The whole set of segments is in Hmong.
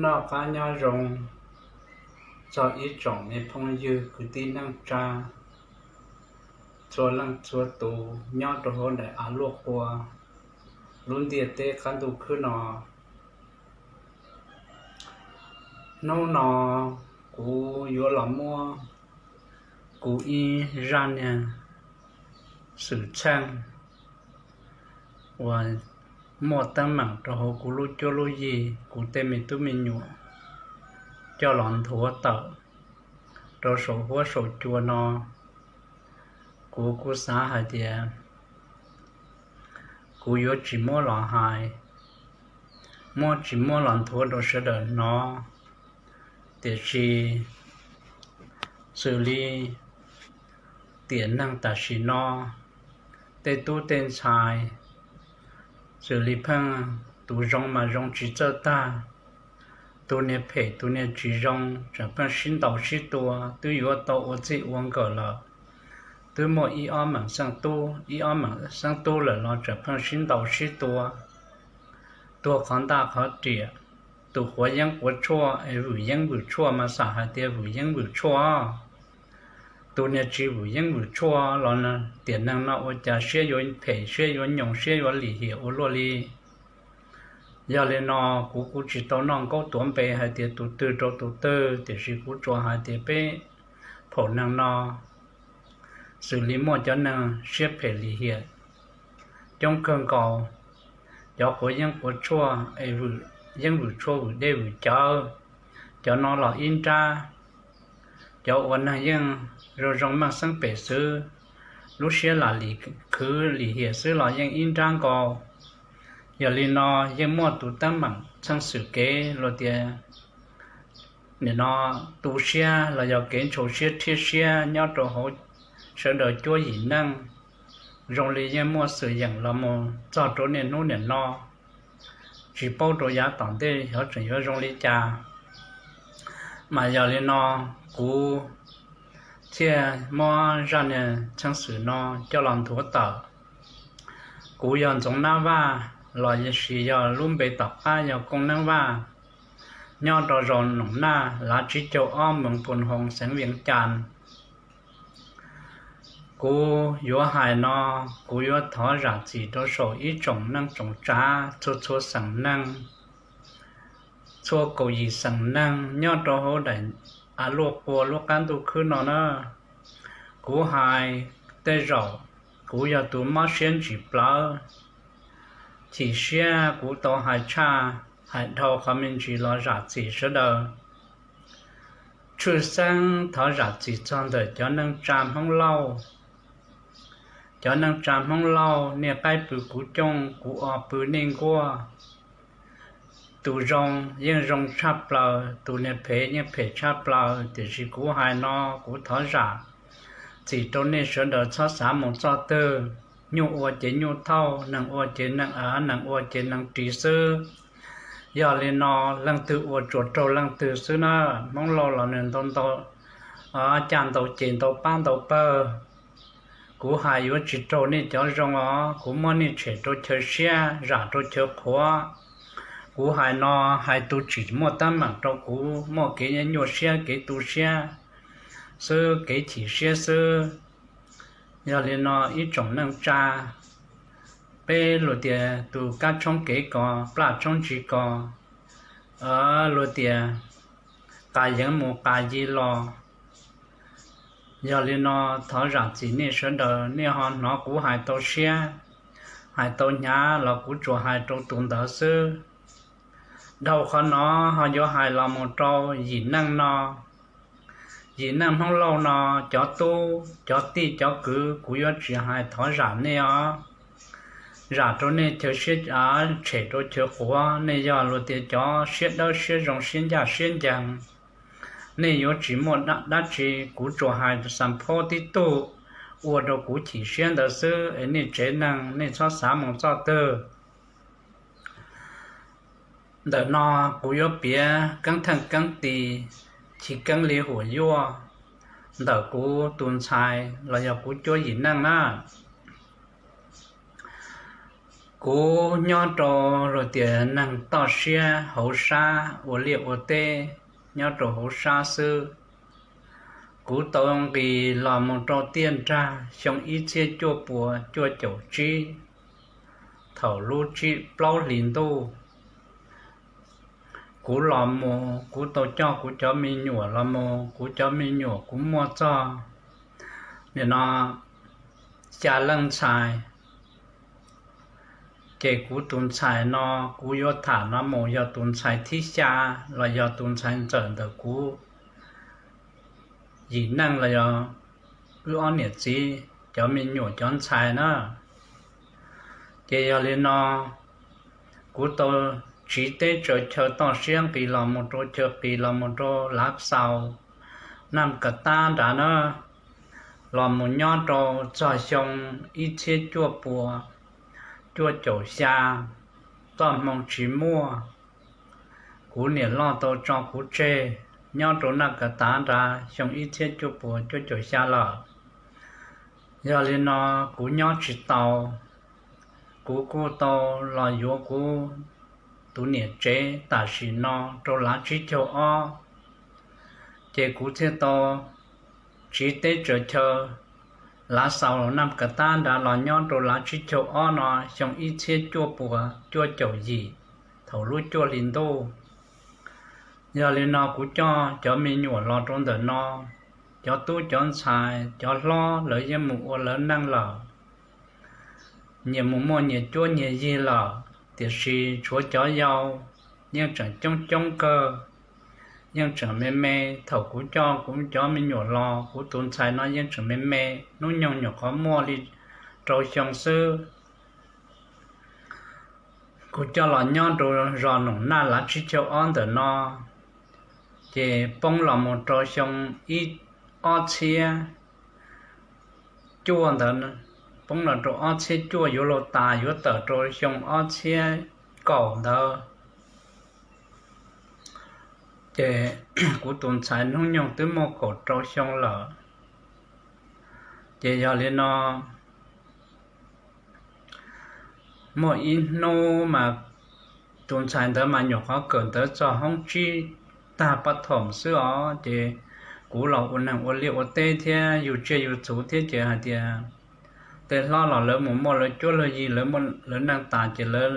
Noj qab nyob zoo txog ib tsoom me phooj ywg kwv tij neej tsa txhua leej txhua tus nyob rau hauv daim av luaj qua lub ntiaj teb qab ntuj khwb no. Hnub no kuv yuav los muab kuv ib zaj niag xwm txheej uas muaj teeb meem rau hauv kuv lub cuab lub yig, kuv tej me tub me nyuam coj los nthuav tawm rau saum huab saum cua no. Kuv kuj xav hais tias kuv yuav tsis muab los hais, muab tsis muab los nthuav rau sawv daws hnov, tiam sis xws li tiam neeg tam sim no, tej tub tej ntxhais, xws li pheej tus zoo mas zoo tsis txawj tag, tus niag phem tus niag tsis zoo tseem pheej sib ntaus sib tua, twb yuav tau ua txij ua nkawm lawm, twb muaj ib ob meem xeeb tub, ib ob meem xeeb tub lawm los tseem pheej sib ntaus sib tua, tuag qhov ntaj qhov riam, tus quav yeeb quav tshuaj es vwm yeeb vwm tshuaj mas xam hais tias vwm yeeb vwm tshuaj. Tus niag tsis vwm yeeb vwm tshuaj los tiam neeg no ua cas siab yuav phem siab yuav nyoos siab yuav lim hiam ua luaj li. Yog li no, kuv kuj tsis tau noj nkaub tuav npe hais tias tus twg rau tus twg, tiam sis kuv tsuas hais tias peb phaum neeg no xws li muaj cov neeg siab phem lim hiam coob kawg nkaus, cov quav yeeb quav tshuaj es vwm yeeb vwm tshuaj vwm dej vwm cawv, cov no los ib nrab, cov ua neeg yeej zoo zoo meej xeeb pem xwb, lub siab lam lim khwv lim hiam xwb los yeej ib nrab nkaus. Yog li no, yeej muaj tus teeb meem txheej xwm kev luag tias nim no tu siab los yog kev ntshau siab rhiab siab nyob rau hauv sawv daws cuab yim neej, zoo li yeej muaj xwm yeem los mus txog rau niaj hnub niam no, tsis paub rau yav tom ntej xyov tseem yuav zoo li cas. Mas yog li no, kuv thiaj muab zaj niag txheej xwm no coj los nthuav tawm. Kuv yog Ntxoov Nab Vaj, los sis yog lub npe tom qab yog Kooj Neeb Vaj, nyob rau zos Noom Naj, lav tsib caug ob, moos Phoos Hoos, xeev Vias Cas. Kuv yuav hais no, kuv yuav thov zam txim rau saum ib tsoom neej tsoom tsav txhua txhua xeem neeg, txhua kaum yim xeem neeg nyob rau hauv daim av luaj qua lub qab ntuj khwb no na. Kuv hais tej zaum kuv yog tus mob siab ntsis plawv, chim siab kuv tau hais tshaj hais dhau qhov me ntsis los zam txim sawv daws. Tshwj xeeb thov zam txim txog ntawm cov neej tsa Hmoob Lauj. Cov neej tsa Hmoob Lauj, niaj qaib pw kuv cooj, kuv o pw nej nkuaj. Tus zoo yeej zoo tshaj plaws, tus niag phem yeej phem tshaj plaws, tiam sis kuv hais no kuv thov zam txim rau nej sawv daws txhob xav mus txoj twg. Nyuj ua ces nyuj thauj, neeg ua ces neeg av, neeg ua ces neeg ris xwb. Yog li no, leej twg ua tsuas raug leej twg xwb na. Hmoob Lauj los nws ntau ntau caj ntau ces ntau pab ntau pawg. Kuv hais yuav tsis raug nej cov zoo os, kuv muab nej tshem rau chaw siab zam rau chaw qhuav. Kuv hais no hais tus tsis muaj teeb meem rau kuv, muaj kev nyuaj siab kev tu siab xwb, kev chim siab xwb. Yog li no ib tsoom neej tsa, peb luag tias tus kab tshoob kev kos, plaj tshoob ntsis kos, luag tias qas yeev mus qas yi los. Yog li no, thov zam txim nej sawv daws, nej ho hnov kuv hais tau siab, hais tau hnyav los kuv tsuas hais rau tus ntawd xwb. Dhau qhov no ho yuav hais los mus rau yim neej no, yim neej Hmoob Lauj no, cov tub cov tij cov kwv, kuv yuav tsis hais thov zam nej os. Zam rau nej chaw siab av tshem rau chaw quav, nej yog luag tias cov siab dawb siab zoo siab ncaj siab ncees. Nej yuav tsis muaj dab tsi, kuv tsuas hais xam phob tib tug ua rau kuv chim siab ntawd xwb es nej tsev neeg nej txhob xav mus txoj twg. Ntawm no kuv yuav piav keeb theej keeb tis, chiv keeb li huam yuaj ntawm kuv tus ntxhais los yog kuv cuab yim neej na. Kuv nyob rau luag tias neeg toj siab hauv sab ua liaj ua teb nyob rau hauv sab xwb. Kuv tau nqis los mus rau tiaj nrag xyoo ib txhiab cuaj puas cuaj caum tsib, thaum lub tsib plaub hlis ntuj, kuv los mus, kuv tau coj kuv cov me nyuam los mus, kuv cov me nyuam kuv muaj txog nim no xya leej ntxhais. Ces kuv tus ntxhais no kuv yuav tham no mus yog tus ntxhais thib xya los yog tus ntxhais ntxawm ntawm kuv yim neej los yog wb ob niam txiv cov me nyuam cov ntxhais na. Ces yog li no, kuv tau tsiv teb tsaws chaw toj siab nqis los mus rau chaw qis los mus rau Lav Xaus, Naj Kas Tab nrad na, los mus nyob rau txog xyoo ib txhiab cuaj puas cuaj caum xya, txoj hmoo tsis muaj, kuv niam loj tau tso kuv tseg nyob rau Naj Kas Tab nrad xyoo ib txhiab cuaj puas cuaj caum xya lawm. Yog li no, kuv nyob tsis tau, kuv kuj tau los yuav kuv tus niam tsev tam sim no rau Lav Tsib Caug Ob. Ces kuv thiaj tau tsiv teb tsaws chaw Lav Xaus, Naj Kas Tab nrad los nyob rau Lav Tsib Caug Ob no xyoo ib txhiab cuaj puas cuaj caum yim, thaum lub cuaj hli ntuj. Yog li no kuv coj cov me nyuam los rau ntawm no, cov tub cov ntxhais cov hlob lawv yeej mus ua lawv neej lawm, nyias mus muaj nyias cuab nyias yig lawm, tiam sis tshuav cov yau yeej tseem coob coob kawg, yeej tseem me me. Thaum kuv coj kuv cov me nyuam los, kuv tus ntxhais no yeej tseem me me, hnub nyoog nyuam qhuav muaj li rau xyoo xwb. Kuv coj los nyob rau zos Noom Naj Lav Tsib Caug Ob ntawm no, ces poob los mus rau xyoo ib, ob txhiab cuaj ntawd, poob los rau ob txhiab cuaj yuav luag tas yuav tawm rau xyoo ob txhiab kaum ntawd. Ces kuv tus ntxhais hnub nyoog twb muaj kaum rau xyoo lawm. Ces yog li no, muaj ib hnub mas tus ntxhais ntawd mas nyuam qhuav kawm ntawv txog hoob tsib tag pab thoom xwb os, ces kuv los ua neeg ua liaj ua teb thiab yug tsiaj yug txhuv thiab ces hais tias tej hlob los lawv mus muaj lawv cuab lawv yig, lawv neej tas ces lawv,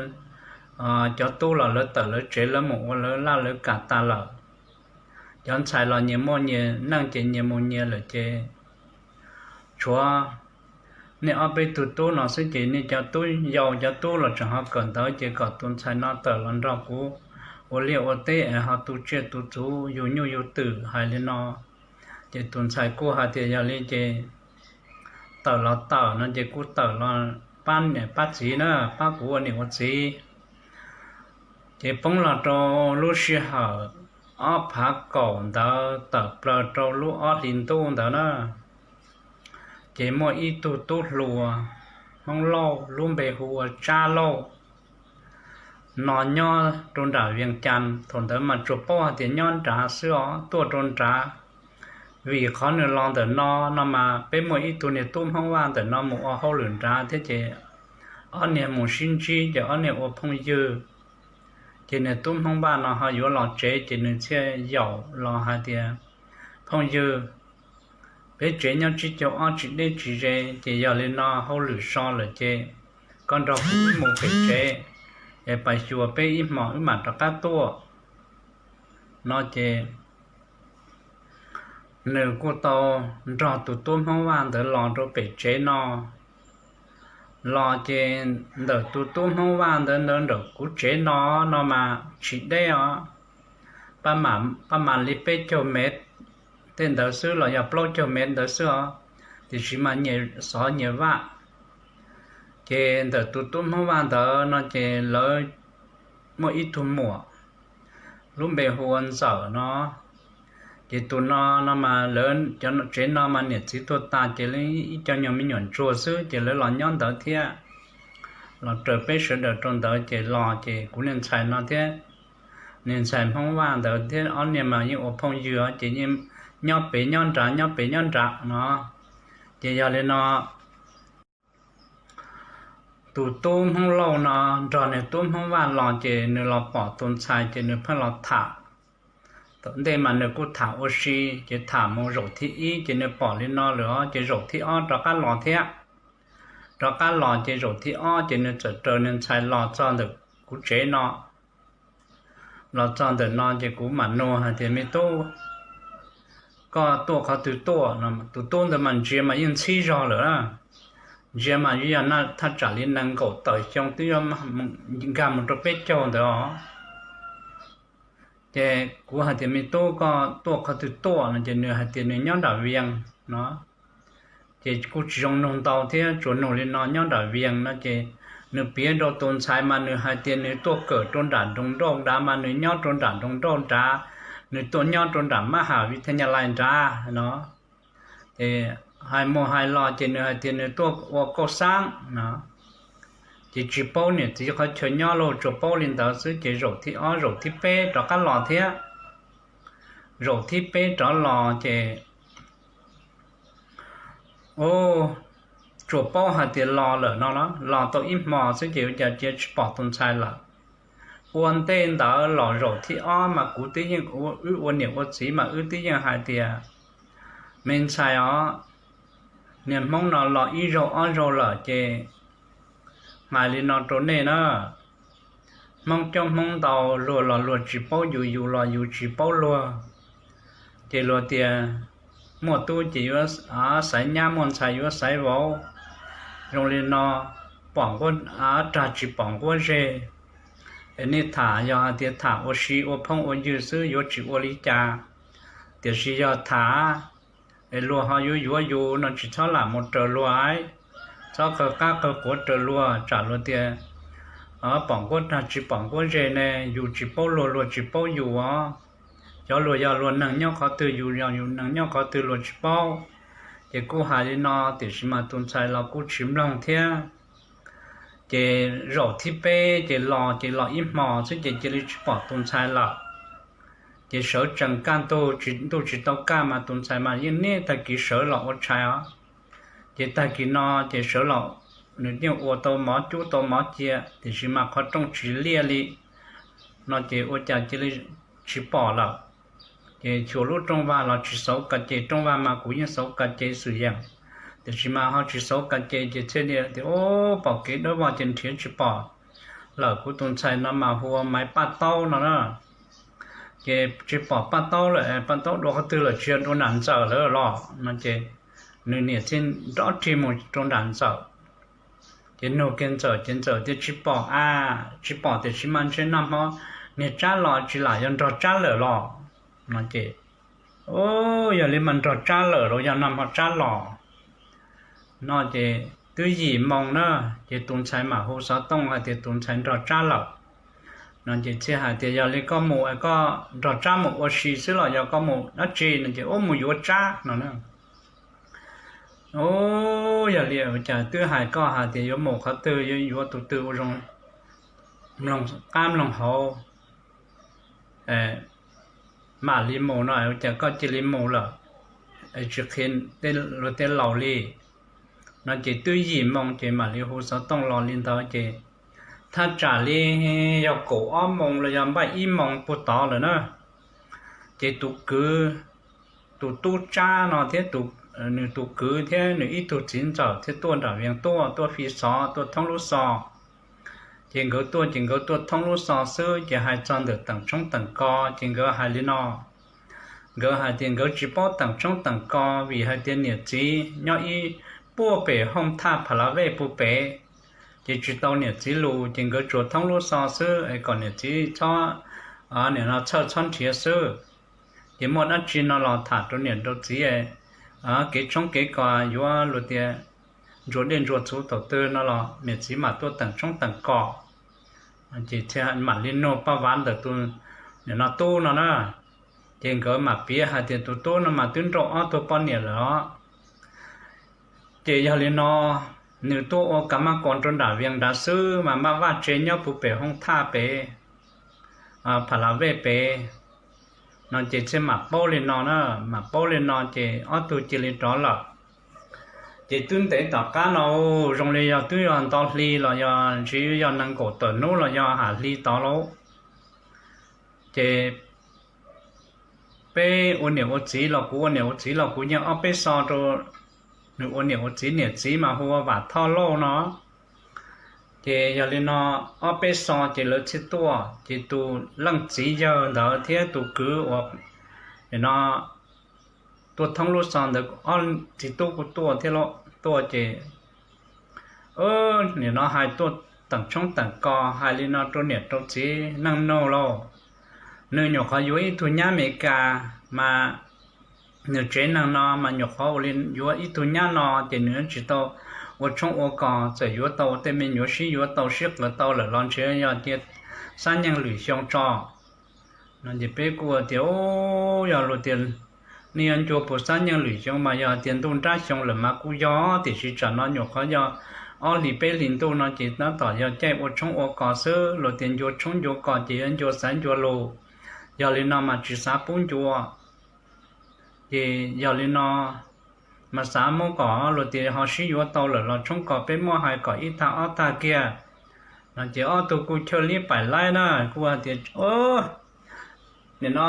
cov tub los lawv tawm lawv tsev lawv mus ua lawv laj lawv kam tas lawm. Cov ntxhais los nyias muaj nyias neej ces nyias mus nyias lawm ces tshuav nej ob peb tug tub no xwb ces nej cov tub yau cov tub los tseem ho kawm ntawv ces kom tus ntxhais no tawm los nrog kuv ua liaj ua teb es ho tu tsiaj tu txhuv yug nyuj yug twm hais li no. Ces tus ntxhais kuj hais tias yog li ces tawm los tawm no ces kuj tawm los pab niam pab txiv na, pab kuv ua niam ua txiv. Ces poob los rau lub sij hawm ob phav kaum ntawd tawm plaws rau lub ob hlis ntuj ntawd na, ces muaj ib tug tub hluas Hmoob Lauj lub npe hu ua Tsab Lauj no nyob rau nram Vias Cas. Thaum ntawd mas tsuas paub hais tias nyob nrad xwb os, tuaj rau nrad. Vim qhov nws los ntawm no no mas peb muaj ib tug niag tub Hmoob Vaj ntawm no mus ua hauj lwm nrad thiab ces ob niag mus sib ntsib ces ob niag ua phooj ywg. Ces niag tub Hmoob Vaj no ho yuav los tsev ces nws thiaj yaum los hais tias, phooj ywg, peb tsev nyob tsib caug ob tsis deb tsis ze ces yog li no hauj lwm so lawm ces koj nrog kuv mus pem tsev es pais xyuas peb ib hmos wb mam rov qab tuaj no ces nws kuj tau nrog tus tub Hmoob Vaj ntawd los rau pem tsev no. Los ces ntawm tus tub Hmoob Vaj ntawd ntawd ntawm kuv tsev no no mas tsis deb os, pab mam li peb caug mev tej ntawd xwb los yog plaub caug mev ntawd xwb os, tiam sis mas nyias xov nyias vaj. Ces ntawm tus tub Hmoob Vaj ntawd no ces lawv muaj ib tug muam lub npe hu ua Ntxawm no. Ces tus no no mas lawv cov tsev no mas niam txiv tuag tas ces ib co nyuag me nyuam ntsuag xwb ces lawv los nyob ntawd thiab. Los raws peb sawv daws rau ntawd ces los ces kuv niag ntxhais no thiab niag ntxhais Hmoob Vaj ntawd thiab ob niag mas yeej ua phooj ywg ces yeej nyob pem nyob nrad nyob pem nyob nrad no. Ces yog li no tus tub Hmoob Lauj no nrog nws tub Hmoob Vaj los ces nws los pom tus ntxhais ces nws pheej los tham. Thaum ntej mas nws kuj tham ua si, ces tham mus zaum thib ib ces nws pom li no lawm os, ces zaum thib ob rov qab los thiab. Rov qab los ces zaum thib ob ces nws txawm raws nws ntxhais los txog ntawm kuv tsev no. Los txog ntawm no ces kuv mam nug hais tias, me tub, koj tuaj qhov twg tuaj no? Tus tub ntawd mas ntsia mas yeej ntxhib zog lawm, ntsia mas yeej yog thaj tsam li nees nkaum tawm xyoo twb yuav nkag mus rau peb caug ntawd os. Ces kuv hais tias, me tub, koj tuaj qhov twg tuaj no? Ces nws hais tias nws nyob nram Vias no. Ces kuj tsis zoo nug ntau thiab, tsuas nug li no, nyob nram Vias no. Ces nws piav rau tus ntxhais mas nws hais tias nws tuaj kawm rau nram nroog nrauj nrad mas nws nyob rau nram nroog nrauj nrad, nws tuaj nyob rau nram mab ham vij thaj nyaj lais nrad no. Ces hais mus hais los ces nws hais tias nws tuaj ua kauj xab no. Ces tsis paub niam txiv qhov chaw nyob lauj, tsuas paub li ntawd xwb. Ces zaum thib ob zaum thib peb rov qab los thiab. Zaum thib peb rov los ces tsuas paub hais tias los lawm no, los tau ib hmo xwb ces ua cas cia tsis pom tus ntxhais lawm. Ua ntej ntawd los zaum thib ob mas kuv twb yeej, wb ua niam ua txiv mas wb twb yeej hais tias, me ntxhais os, niag Hmoob no los ib zaug ob zaug lawm ces hais li no rau nej na, Hmoob coob Hmoob ntau, luag los luag tsis paub yus, yus los yus tsis paub luag. Ces luag tias muaj tub ces yuav xaiv nyab, muaj ntxhais yuav xaiv vauv. Zoo li no, pom nquab rag tsis pom nquab zeg. Es nej tham yog hais tias tham ua si ua phooj ua ywg xwb yuav tsis ua li cas. Tiam sis yog tham es luag ho yuav yuav yus no tsis txhob lam mus raws luag, txhob qawg qab qawg quav raws luag, tsam luag tias pom nquab rag tsis pom nquab zeg ne, yus tsis paub luag, luag tsis paub yus os. Cov luag yog luag neeg nyob qhov twg, yus yog yus neeg nyob qhov twg luag tsis paub. Ces kuj hais li no tiam sis mas tus ntxhais los kuj tsis mloog thiab. Ces zaum thib peb ces los, ces los ib hmos xwb ces cia li tsis pom tus ntxhais lawm. Ces sawv tsees kaj ntug, ntuj tsis tau kaj mas tus ntxhais mas yeej niaj tag kis sawv los ua tshais os. Ces tag kis no ces sawv los, nws yeej ua tau mov cub tau mov cia tiam sis mas qhov rooj tsis liaj li no ces ua cas cia li tsis pom lawm. Ces xyuas lub rooj vag los tsis xauv kas ces, rooj vag mas kuv yeej xauv kas ces xwm yeem, tiam sis mas ho tsis xauv kas ces, ces thiaj li tias, o, pom kev dawb vog ces nrhiav tsis pom lawm. Kuv tus ntxhais no mas hu ua Maiv Paj Taub no na. Ces tsis pom Paj Taub lawm, Paj Taub dua qhov twg lawm, tsis yog dua nram Ntxawm lawm los no ces nws niam thiaj nrov rig mus rau nram Ntxawm. Ces nug kiag Ntxawm ces Ntxawm tias tsis pom a, tsis pom tiam sis mas ntshe nag hmo niag Tsab los tsis lam yog nrog Tsab lawm los no ces, o, yog li mas nrog Tsab lawm los yog nag hmo Tsab los no ces twb yim moo na, ces tus ntxhais mam hu xov tooj hais tias tus ntxhais nrog Tsab lawm no ces thiaj hais tias yog li koj mus, koj nrog Tsab mus ua si xwb los yog koj mus dab tsi no ces, ub, mus yuav Tsab no na. Ub, yog li cas twb hais koj hais tias yuav mus qhov twg, yuav yuav tus twg ua zoo mloog qab mloog hauv mam li mus no, ua cas koj cia li mus lawm, tsis qhia luag tej laus li no ces twb yim moo ces mam li hu xov tooj los li ntawd ces thaj tsam li yog kaum ob moo los yog npaum ib moo puag tod lawm na. Ces tus kwv, tus tub Tsab no thiab nws tus kwv thiab nws ib tug txiv ntxawm thiaj tuaj nram Vias tuaj, tuaj fi xov, tuaj thoob lub xov. Ces nkawd tuaj, ces nkawd tuaj thoob lub xov xwb ces hais txog ntawm teem tshoob teem kos ces nkawd hais li no, nkawd hais tias nkawd tsis paub teem tshoob teem kos vim hais tias niam txiv nyob ib puag pem hooj thaj Pha La Vej puag pem, ces tsis tau niam txiv lus ces nkawd tsuas thoob lub xov xwb es kom niam txiv txhob, nim no txhawj txhob nrhiav xwb. Ces muaj dab tsi no los tham rau niam rau txiv, kev tshoob kev kos yuav luag tias ntsuas dej ntsuas txhuv thaum twg no los niam txiv mam tuaj teem tshoob teem kos. Ces thiaj mam li nug Paj Vav ntawm tus, nim no tub no na. Ces nkawd mam piav hais tias tus tub no mas twb nrauj ob tug poj niam lawm os. Ces yog li no, nws tuaj ua ka maj kos rau nram Vias nrad xwb mas maj vaj tsev nyob puag pem hooj thaj pem, Pha La Vej pem no ces thiaj mam paub li no na. Mam paub li no ces ob tug cia li rov lawm. Ces twb ntev tom qab no, zoo li yog twb yog nto hli los yog ntshe yog nees nkaum tawm hnub los yog ham hli tod lauj. Ces peb ua niam ua txiv los kuv ua niam ua txiv los kuv yeej ob peb xo rau nws ua niam ua txiv, niam txiv mas hu ua Vam Thoj Lauj no. Ces yog li no, ob peb xo ces lawv thiaj tuaj, ces tus leej txiv yawg ntawd thiab tus kwv uas nim no tuaj thoob lub xo ntawd, ob txiv tub kuj tuaj thiab lauj. Tuaj ces nim no hais tuaj teem tshoob teem kos hais li no rau niam rau txiv neej nug lauj. Nws nyuam qhuav yuav ib tug nyab Amelikas, mas nws tsev neeg no mas nyuam qhuav ua li yuav ib tug nyab no ces nws tsis tau ua tshoob ua kos, txawm yuav tau tej me nyuam sib yuav tau sib qawv tau lawm los ntshe yog tias xab nyeej lwm xyoo tso. No ces peb kuj tias, yog luag tias nej yuav ncua puas xab nyeej lwm xyoo mas yog tias ntuj nrab xyoo lawm mas kuj yog, tiam sis tsam no nyuam qhuav yog ob hlis peb hlis ntuj no ces tab tom yog caij ua tshoob ua kos xwb, luag tias ncua tshoob ncua kos ces yuav ncua xaiv ncua lus. Yog li no mas tsis xav pub ncua. Ces yog li no mas xav muab kom luag tias ho sib yuav tau lawm los tshoob kos peb muab hais kom ib tag ob tag kiag. No ces ob tug kuj chawj liab paim laib na, kuj tias, nim no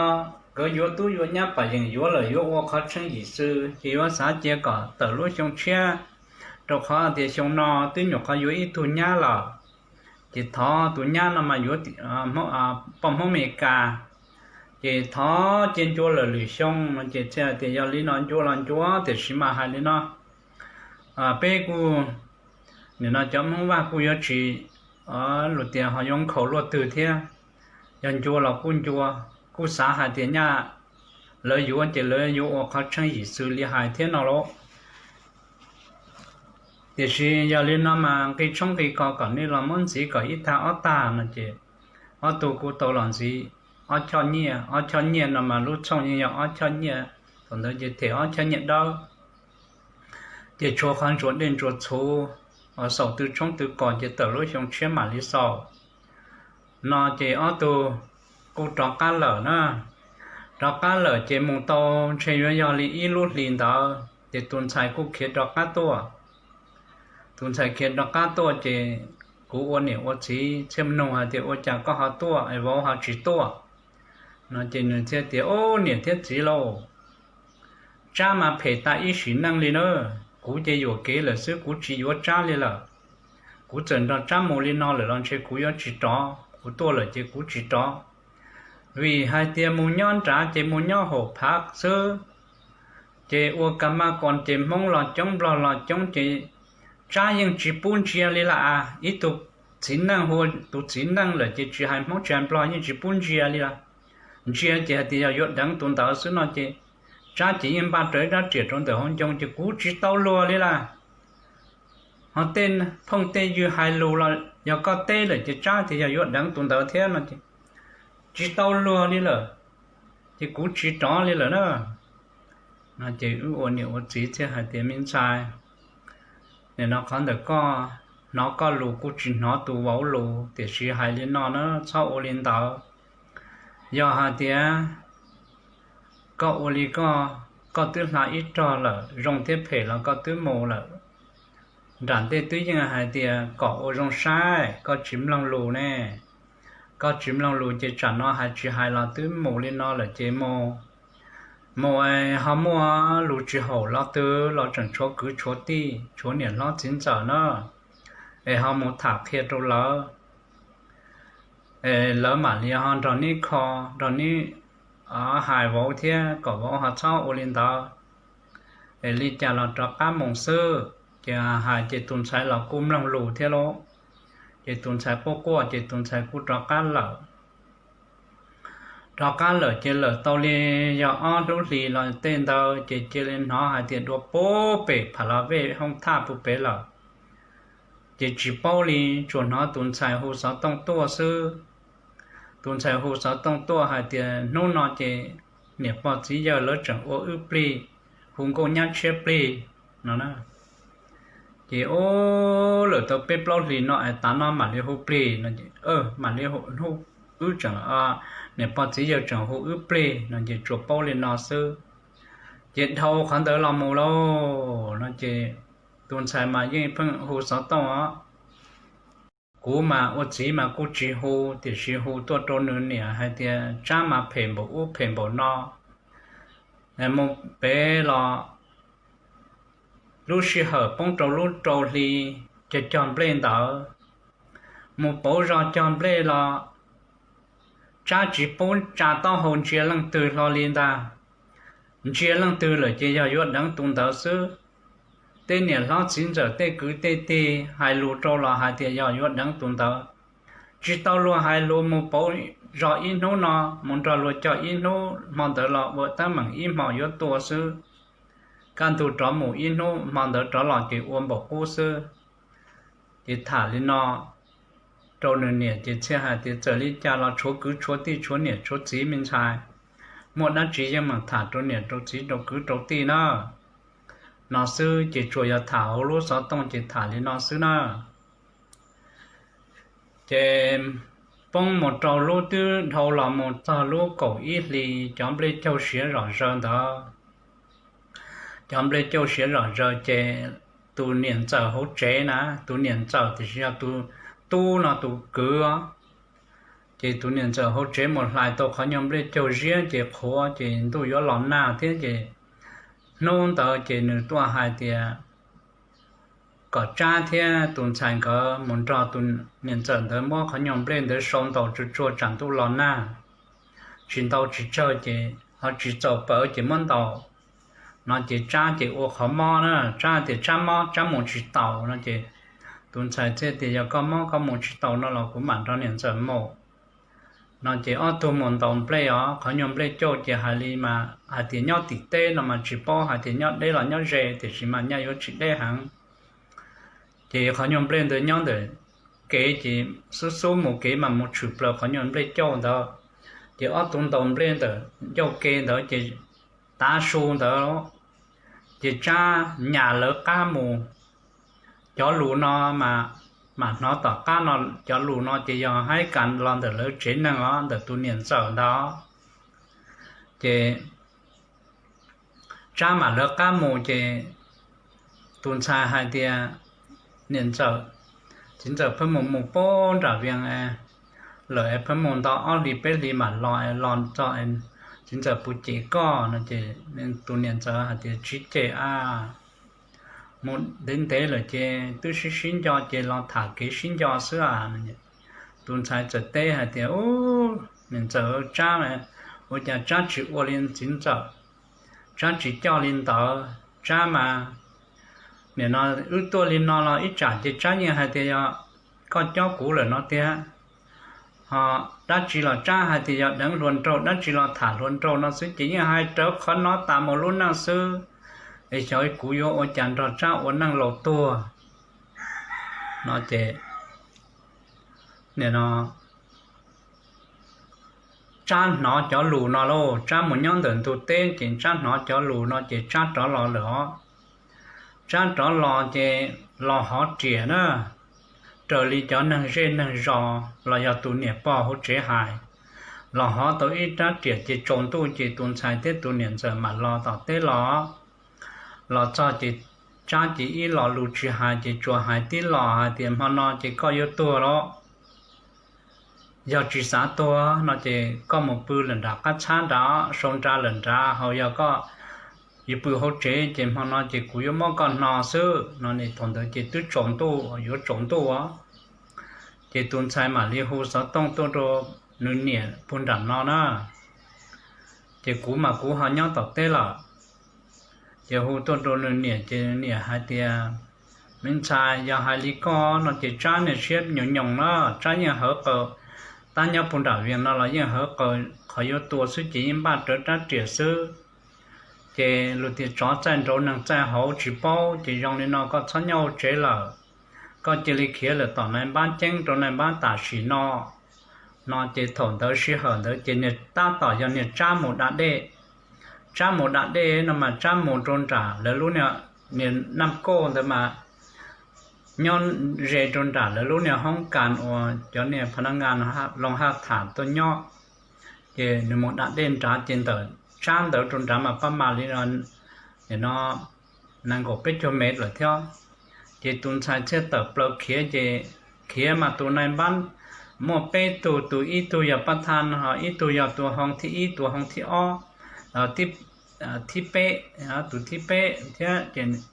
nkawd yuav tub yuav nyab pam yeem yuav lawm yuav ua qhov tshee yim xwb ces yuav xav cia kom tawm lub xyoo tshiab, rau qhov tias xyoo no twb nyuam qhuav yuav ib tug nyab lawm. Ces thov tus nyab no mas yuav poj Hmoob Amelikas, ces thov cia ncua lawm lwm xyoo no ces thiaj tias yog li no ncua los ncua, tiam sis mas hais li no, peb kuj, nim no cov Hmoob Vaj kuj yuav tsis, luag tias ho yuav nkhaus luaj twg thiab. Yog ncua los kuj ncua, kuj xav hais tias nyaj lawv yuav ces lawv yuav ua qhov tshee yim xwb li hais thiab no lauj. Tiam sis yog li no mas nqi tshoob nqi kos kom nej los muab ntxiv kom ib tag ob tag no ces ob tug kuj tau los ntxiv ob choj nyiaj. Ob choj nyiaj no mas lub txhooj yeej yog ob choj nyiaj, thaum ntawd ces them ob choj nyiaj dawb. Ces tshuav qhov ntsuas dej ntsuas txhuv, xaus tw tshoob tw kos ces tawm lub xyoo tshiab mam li xaus. No ces ob tug kuj rov qab lawm na. Rov qab lawm ces mus tau ntshe yuav yog li ib lub hlis ntawd ces tus ntxhais kuj khiav rov qab tuaj. Tus ntxhais khiav rov qab tuaj ces kuv ua niam ua txiv thiaj nug hais tias ua cas koj ho tuaj es vauv ho tsis tuaj? No ces nws thiaj tias, ub, niam thiab txiv lauj, Tsab mas phem tas ib sim neej li na. Kuv ces yuam kev lawm xwb, kuv tsis yuav Tsab li lawm. Kuv txawm nrog Tsab mus li no lawm los ntshe kuv yuav tsis rov, kuv tuaj lawm ces kuv tsis rov. Vim hais tias mus nyob nrad ces mus nyob haum phav xwb, ces ua ka maj koos ces Hmoob los coob Nplog los coob ces Tsab yeej tsis pub ntsia li lawm. Ib tug txiv neej hu tus txiv neej lawm ces tsis hais Hmoob tsis hais Nplog yeej tsis pub ntsia li lawm. Ntsia ces hais tias yog yuav deev tus ntawd xwb no ces Tsab ces yeej npaj rau ib rab riam rau ntawm hauv ncoo ces kuv tsis tau luag li lawm. Ho tej phooj tej ywg hais lus los yog koj teb lawm ces Tsab tias yog yuav deev tus ntawd thiab no ces tsis tau luag li lawm, ces kuv tsis rov li lawm na. No ces wb ua niam ua txiv thiaj hais tias, me ntxhais, nim no qhov ntawm koj hnov koj lus kuj tsis hnov tus vauv lus, tiam sis hais li no na, txhob ua li ntawd. Yog hais tias koj ua li koj, koj twb hla ib rog lawm, zoo thiab phem los koj twb mus lawm. Nram ntej twb yeej hais tias kom ua zoo saib, koj tsis mloog lus ne. Koj tsis mloog lus ces tsam no hais tsis hais los twb mus li no lawm ces mus. Mus es ho muaj lus tsis haum lo twg los tseem tshuav kwv tshuav tij, tshuav niam hlob txiv ntxawm na, es ho mus tham qhia rau lawv, es lawv mam li ho nrog neb kho, nrog neb hais vauv thiab kom vauv ho txhob ua li ntawd. Es li cas los rov qab mus xwb. Ces hais ces tus ntxhais los kuj mloog lus thiab lauj. Ces tus ntxhais quaj quaj ces tus ntxhais kuj rov qab lawm. Rov qab lawm ces lawm tau li yog ob lub hlis los tej ntawd ces cia li hnov hais tias dua puag pem Pha La Vej hoob thaj puag pem lawm. Ces tsis paub li, tsuas hnov tus ntxhais hu xov tooj tuaj xwb. Tus ntxhais hu xov tooj tuaj hais tias hnub no ces niam pog txiv yawg lawv tseem ua wb plig, hu nkauj nyab tshiab plig no na. Ces ub, lawm tau peb plaub hlis no es tav no mam li hu plig no, mam li hu, wb tseem, niam pog txiv yawg tseem hu wb plig no ces tsuas paub li no xwb. Ces dhau qhov ntawd los mus lauj no ces tus ntxhais mas yeej pheej hu xov tooj os. Kuv mas ua txiv mas kuj tsis hu, tiam sis hu tuaj rau nws niam hais tias Tsab mas phem npaum ub phem npaum no, mus pem los lub sij hawm poob rau lub rau hli cog cog nplej ntawd, mus pauv zog cog nplej los Tsab tsis pub tsa taub hau ntsia leej twg hlo li ntag. Ntsia leej twg lawm ces yog yuav deev tus ntawd xwb. Tej niam hlob txiv ntxawm tej kwv tej tij hais lus rau los hais tias yog yuav deev tus ntawd. Tsis tau luag hais lus, mus pauv zog ib hnub no, mus nrog luag cog ib hnub, hmo ntawd los ua teeb meem ib hmos yuav tua xwb. Kaj ntug rov mus ib hnub, hmo ntawd rov los ces ua npaum qub xwb. Ces tham li no rau nws niam ces thiaj hais tias txawm li cas los tshuav kwv tshuav tij tshuav niam tshuav txiv me ntxhais, muaj dab tsi yeej meem tham rau niam rau txiv rau kwv rau tij na. No xwb ces tsuas yog tham hauv lub xov tooj ces tham li no xwb na. Ces poob mus rau lub twb dhau los mus txog lub kaum ib hli, cov nplej caug siav zom zaws ntawd. Cov nplej caug siav zom zaws ces tus niam ntxawm hauv tsev na, tus niam ntxawm tiam sis yog tus tub no tus kwv os. Ces tus niam ntxawm hauv tsev mus hlais tau qhov nyuag nplej caug ziab ces qhuav ces ntuj yuav los nag thiab ces hnub ntawd ces nws tuaj hais tias kom Tsab thiab tus ntxhais nkawd mus nrog tus niam ntxawm ntawd muab qhov nyuag nplej ntawd sau ntaus tsuag tsuag tsam ntuj los nag, tsis ntau tsis tsawg ces ho tsis txaus pawv ces muab ntaus. No ces Tsab ces ua qhov mob na, Tsab tias Tsab mob Tsab mus tsis taus no ces tus ntxhais thiaj tias yog koj mob koj mus tsis taus no los kuv mam nrog niam ntxawm mus. No ces ob tug mus ntaus nplej os, qhov nyuag nplej caug ces hais li mas hais tias nyob tim teb no mas tsis paub hais tias nyob deb los nyob ze, tiam sis mas nyaj yuav tsis deb heev. Ces qhov nyuag nplej ntawd nyob ntawm kev ces xub xub mus kev mas mus tshwm plaws qhov nyuag nplej caug ntawd. Ces ob tug ntaus nplej ntawm ncauj ke ntawd ces tav su ntawd, ces Tsab nyas lawv qab mus. Cov lus no mas, mas hnov tom qab no, cov lus no ces yog haib kas los ntawm lawv tsev neeg os, ntawm tus niam ntxawm ntawd. Ces Tsab mam lawv qab mus ces tus ntxhais hais tias niam ntxawm, txiv ntxawm pheej mus mus pem nram Vias lawm es pheej mus ntau ob hlis peb hlis mam los, los txog txiv ntxawm puas cem koj no ces tus niam ntxawm hais tias tsis cem a, mus ntev ntev lawm ces twb sib sib nco ces los tham kev sib nco xwb a. Tus ntxhais txawm teb hais tias, niam ntxawm, Tsab, ua cas Tsab tsis ua li txiv ntxawm, Tsab tsis coj li ntawd, Tsab mas nim no wb tuaj li no los ib tsam ces Tsab yeej hais tias yog koj cob kuv lawm no tiag. Ho dab tsi los Tsab hais tias yog deev hluas nraug, dab tsi los tham hluas nraug no xwb ces yeej hais rawv qhov no tas mus lub neej xwb. Es xyov kuv yuav ua cas nrog Tsab ua neej laus tuag no ces, nim no Tsab hnov cov lus no lauj, Tsab mus nyob ntawm ntug teb ces Tsab hnov cov lus no ces Tsab rov los lawm os. Tsab rov los ces los hov riam na, raws li cov neeg zej neeg zos los yog tus niam pog hauv tsev hais, los hov tau ib rab riam ces tsaus ntuj ces tus ntxhais thiab tus niam ntxawm mam los tom teb los. Los txog ces Tsab ces ib lo lus tsis hais ces tsuas hais tib lo hais tias hmo no ces koj yuav tuag lauj. Yog tsis xav tuag no ces koj mus pw lawm nram qab txhab nrad, sau nra lawm nrad, ho yog koj yuav pw hauv tsev ces hmo no ces kuv yuav muab koj hno xwb no. Thaum ntawd ces twb tsaus ntuj, yuav tsaus ntuj os. Ces tus ntxhais mam li hu xov tooj tuaj rau nws niam puag nram no na. Ces kuv mas kuv ho nyob tom teb lawm. Ces hu tuaj rau nws niam ces nws niam hais tias, me ntxhais, yog hais li koj no ces Tsab niag siab nyoos nyoos na, Tsab yeej hawv qawg, tab nyob puag nram Vias no los yeej hawv qawg, qhov yuav tua xwb ces yeej npaj rawv rab riam xwb. Ces luag tias tsov txaij nraud neeg txaij hauv tsis paub, ces zoo li no koj txhob nyob hauv tsev lawm, koj cia li khiav lawm tom nais npab ceeb rau nais npab tam sim no. No ces thaum ntawd sij hawm ntawd ces niag tab tom yog niag Tsab mus da dej. Tsab mus da dej no mas Tsab mus rau nram lawv lub niag, niag naj kauj ntawd mas nyob ze rau nram lawv lub niag hoob kas uas cov niag pha na nga loo haj tham tuaj nyob. Ces nws mus da dej nrad ces ntawm Tsab ntawd rau nrad mas pab mam li no, nim no nees nkaum peb caug mev lawm thiab. Ces tus ntxhais thiaj tawm plaws khiav ces khiav mas tus nais npab muaj peb tug, tus ib tug yog pab thaj, ho ib tug yog tus hoo thib ib, tus hoo thib ob, thib peb, tus thib peb thiab. Ces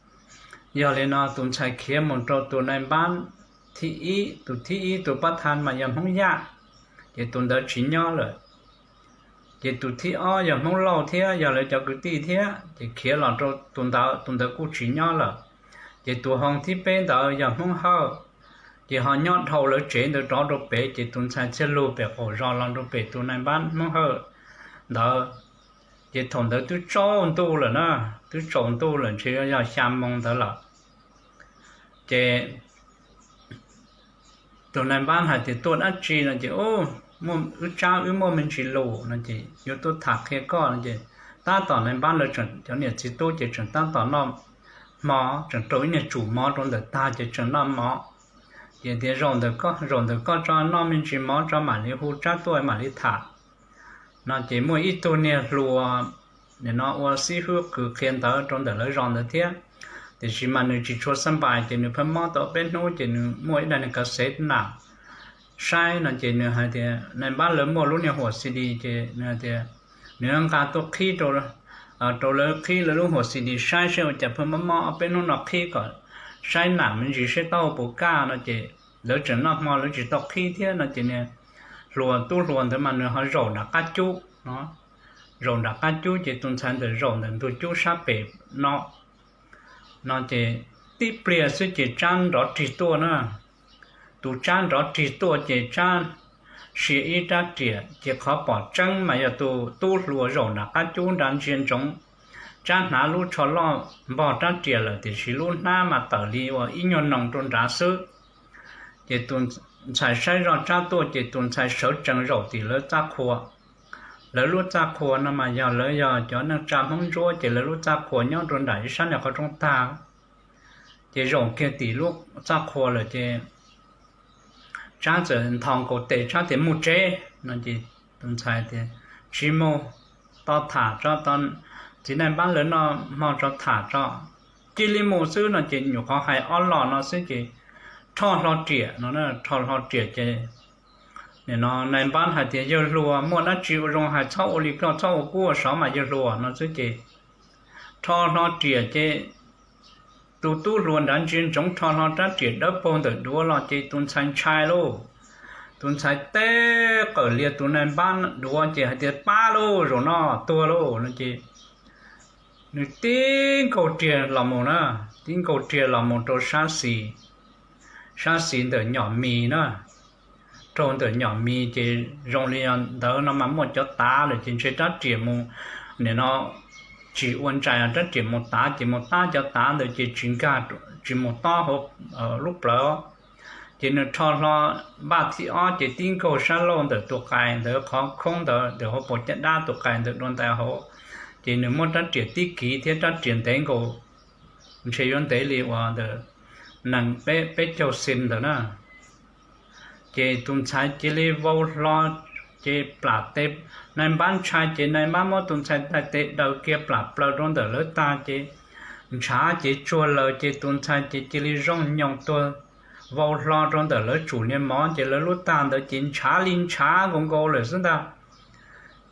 yog li no tus ntxhais khiav mus rau tus nais npab thib ib, tus thib ib tus pab thaj mas yog Hmoob Yaj, ces tus ntawd tsis nyob lawm. Ces tus thib ob yog Hmoob Lauj thiab yog lawv cov kwv tij thiab, ces khiav los rau tus ntawd, tus ntawd kuj tsis nyob lawm. Ces tus hoo thib peb ntawd yog Hmoob Hawj, ces ho nyob dhau lawv tsev ntawd rov rau pem, ces tus ntxhais thiaj lug pem qaum zos los rau pem tus nais npab Hmoob Hawj ntawd. Ces thaum ntawd twb tsaus ntuj lawm na, twb tsaus ntuj lawm ntshe yog xya moo ntawd lawm. Ces tus nais npab hais tias, Tuaj dab tsi? No ces, Wb tsab wb muaj me ntsis lus, no ces yuav tuaj tham qhia koj, no ces tab tom nais npab lawv tseem, cov niam txiv tub ces tseem tab tom noj hmo, tseem rau ib niag tsum mov rau ntawm tag ces tseem noj mov. Ces tias, Zaum ntawm koj, zaum ntawm koj tso, noj me ntsis mov tso mam li hu tsab tuaj mam li tham. No ces muaj ib tug niag hluas nim no ua xib hwb qhia ntawv rau ntawm lawv zos ntawd thiab, tiam sis mas nws tsis tshua xab npais, ces nws pheej mob tau peb hnub ces nws muaj ib daim niag kav xev nam saib no ces nws hais tias nais npab lawv muaj lub niag huam C D, ces nws hais tias nws nqa tuaj qhib rau lawv, qhib lawv lub huam C D saib saib ua cas pheej mob mob peb hnub no, qhib kom saib nam me ntsis saib taub hau puas kaj no ces lawv tseem noj hmo lawv tsis tau qhib thiab no ces niag hluas, tub hluas ntawd mas nws ho zaum nram qab cub no, zaum nram qab cub ces tus ntxhais ntawd zaum ntawm ntug cub sab pem no. No ces tib pliag xwb ces tsab nrov rig tuaj na. Tus tsab nrov rig tuaj ces tsab sia ib rab riam ces qhov pom tseeb mas yog tus tub hluas zaum nram qab cub nrad ntsia ntsoov. Tsab hnav lub tsho loj npog rab riam lawm tiam sis lub hnab mas tawm li uas ib nyuag noo rau nrad xwb. Ces tus ntxhais saib zoj tsab tuaj ces tus ntxhais sawv tsees zaum tim lawv txaj qhua. Lawv lub txaj qhua no mas yog lawv yog cov neej tsa Hmoob Ntsuab ces lawv lub txaj qhua nyob rau nram ib sab niag qhov rooj tag. Ces zaum kiag tim lub txaj qhua lawm ces tsab txawm nthos nkaus tes, tsab tias, Mus tsev. No ces tus ntxhais tias, Tsis mus, tau tham tso, txiv nais npab lawv noj hmo tso tham tso. Cia li mus xwb no ces nyuam qhuav hais ob los no xwb ces rho hlo riam no, rho hlo riam ces nim no nais npab hais tias, Yawg hluas, muaj dab tsi ua zoo hais, txhob ua li koj, txhob ua kub ua sov mas yawg hluas no xwb ces rho hlo riam ces tus tub hluas nrad ntsia ntsoov rho hlo rab riam dawb paug ntawm duav los ces tus ntxhais ntshai lauj. Tus ntxhais teb qawm lias tus nais npab duav ces hais tias, Pab lauj, zaum no tuag lauj no ces nws tib nkaug riam los mus na, tib nkaug riam los mus rau sab xis, sab xis ntawm nyom mis na, raug ntawm nyom mis ces zoo li ntawd no mas muaj cov tav lawm ces ntshe rab riam mus, nim no tsis ua ntsais rab riam mus tav ces mus tab cov tav ntawd ces tsis nkag, tsis mus tob hauv lub plawv. Ces nws rho hlo npaj thib ob ces tib nkaug sab laug ntawm tus qais ntawd, qhov khoob ntawd ntawm hauv paus caj dab tus qais ntawd dua ntais hauv. Ces nws muab rab riam tib kiv thiab rab riam ntev nkaus, ntshe yuav ntev li uas ntawm nees peb caug xis ntawd na. Ces tus ntxhais cia li vau hlo, ces plam tes, nais npab ntshai ces nais npab muab tus ntxhais daim tes daws kiag plam plaws rau ntawm lawv tag ces ntshav ces tsuag laws ces tus ntxhais ces cia li zoo nyoos tuag vau hlo rau ntawm lawv tsum niag mov ces lawv lub tag ntawd ces ntshav li ntshav nkaus nkaus lawm xwb ntag.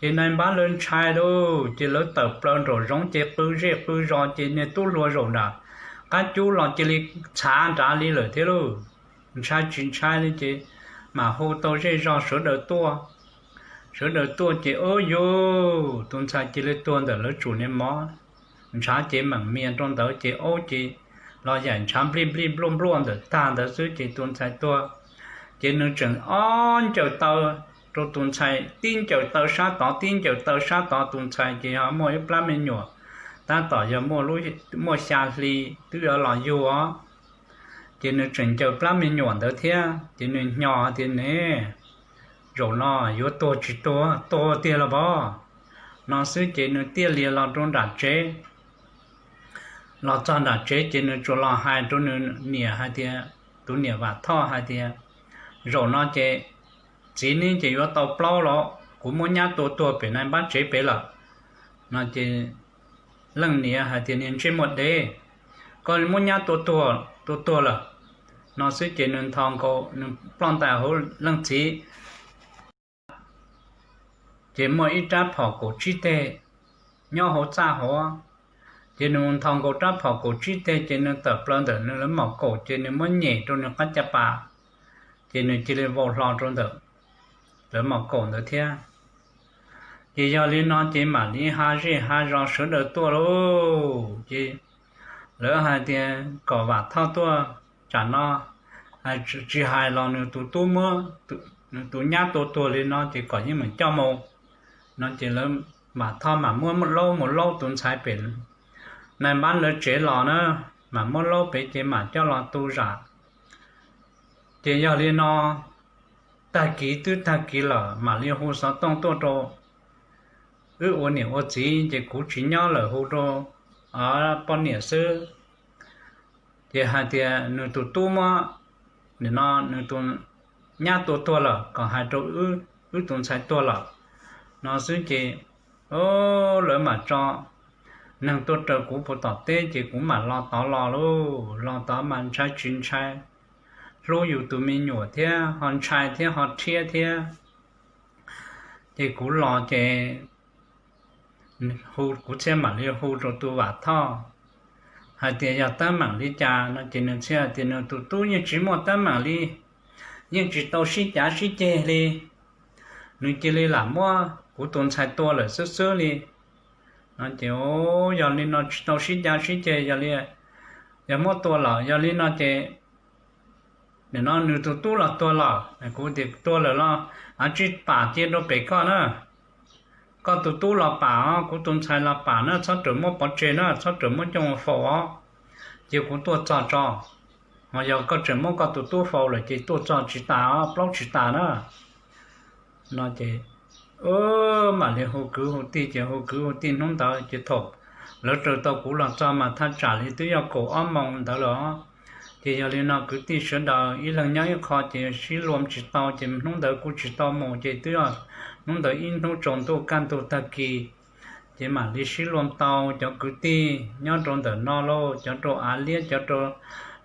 Ces nais npab lawv ntshai lauj, ces lawv tawm plaws nraum zoov ces qw zej qw zos ces niag tub hluas zaum nram qab cub los cia li txhav nrad li lawm thiab lauj. Ntshai tsis ntshai li ces mam hu tau zej zog sawv daws tuaj. Sawv daws tuaj ces ub yuj, tus ntxhais cia li tuag ntawm lawv tsum niag mov. Ntshav ces meem mias rau ntawd ces aub ces los yaim ntshav nplij nplij npluaj npluaj ntawm tag ntawd xwb ces tus ntxhais tuag. Ces nws tseem ob ncaws taw rau tus ntxhais, tib ncaws taw sab tod tib ncaws taw sab tod, tus ntxhais ces ho muaj ib plab me nyuam tab tom yog muaj xya hli twb yuav los yug os. Ces nws tseem ncaws plab me nyuam ntawd thiab ces nws hnyos tias ne, zaum no yuav tuag tsis tuag, tuag tiag los pov no xwb ces nws tiaj lias los rau nram tsev. Los txog nram tsev ces nws tsuas los hais rau nws niam hais tias, tus niam Vam Thoj hais tias, zaum no ces txiv neb ces yuav tau plaub los kuv muab nyab tua tuag pem nais npab tsev pem lawm no ces leej niam hais tias, niag ntsej muag dev, koj muab nyab tua tuag tuaj tuag lawm no xwb ces nws nthos nkaus, nws ploj ntais hauv leej txiv, ces muaj ib rab phom kaum tsib teg nyob hauv txaj hauv. Ces nws nthos nkaus rab phom kaum tsib teg ces nws tawm plaws ntawm nws lawv mom kaum ces nws muab nyem rau nws qab caj pas, ces nws cia li vau hlo rau ntawm lawv mom kaum ntawd thiab. Ces yog li no ces mam li ha zej ha zos sawv daws tuaj lauj. Ces lawv hais tias kom Vam Thoj tuaj tsam no, tsis hais los nws tus tub muab nws tus nyab tua tuag li no ces kom yeej meem coj mus no. Ces lawv, Vam Thoj mam muab laub mus laub tus ntxhais pem nais npab lawv tsev los na, mam muab laub pem ces mam coj los tu zam. Ces yog li no, tag kis twb tag kis lawm mam li hu xov tooj tuaj rau wb ua niam ua txiv, ces kuv tsis nyob lawm hu rau poj niam xwb. Ces hais tias nws tus tub muab, nim no nws tus nyab tua tuag lawm, kom hais rau wb tus ntxhais tuag lawm no xwb ces lawv mam tso neeg tuaj raws kuv puag tom teb ces kuv mam los tod los lauj. Los tod mas ntshai tsis ntshai, hlub yus tus me nyuam thiab ho ntshai thiab ho rhiab thiab. Ces kuv los ces hu, kuv thiaj mam li hu rau tus Vam Thoj hais tias yog teeb meem li cas no ces nws thiaj hais tias nws tus tub yeej tsis muaj teeb meem li, yeej tsis tau sib cav sib ceg li, nws cia li lam muab kuv tus ntxhais tua lawm xwb xwb li no ces, Yog li no tsis tau sib cav sib ceg, yog li, yog muab tua lawm, yog li no ces nim no nws tus tub los tuag lawm. Kuv tias tuag lawm los av tsis pam cia rau pem koj na, koj tus tub los pam os, kuv tus ntxhais los pam na, txhob rawm muab pov tseg na, txhob rawm muab coj mus faus os, cia kuv tuaj txog tso. Ho yog koj tseem muab koj tus tub faus lawm ces tuaj txog tsis tas os, plaub tsis tas na no ces mam li hu kwv hu tij ces hu kwv hu tij hnub ntawd ces thaum lawv raws tau kuv los txog mas thaj tsam li twb yog kaum ob moos ntawd lawm os. Ces yog li no kwv tij sawv daws ib leeg nyob ib qho ces sib luag tsis tau ces hnub ntawd kuj tsis tau mus ces twb yog hnub ntawd ib hnub tsaus ntuj kaj ntug tag kis ces mam li sib luag tau cov kwv tij nyob rau ntawm no lauj, cov rau av liab, cov rau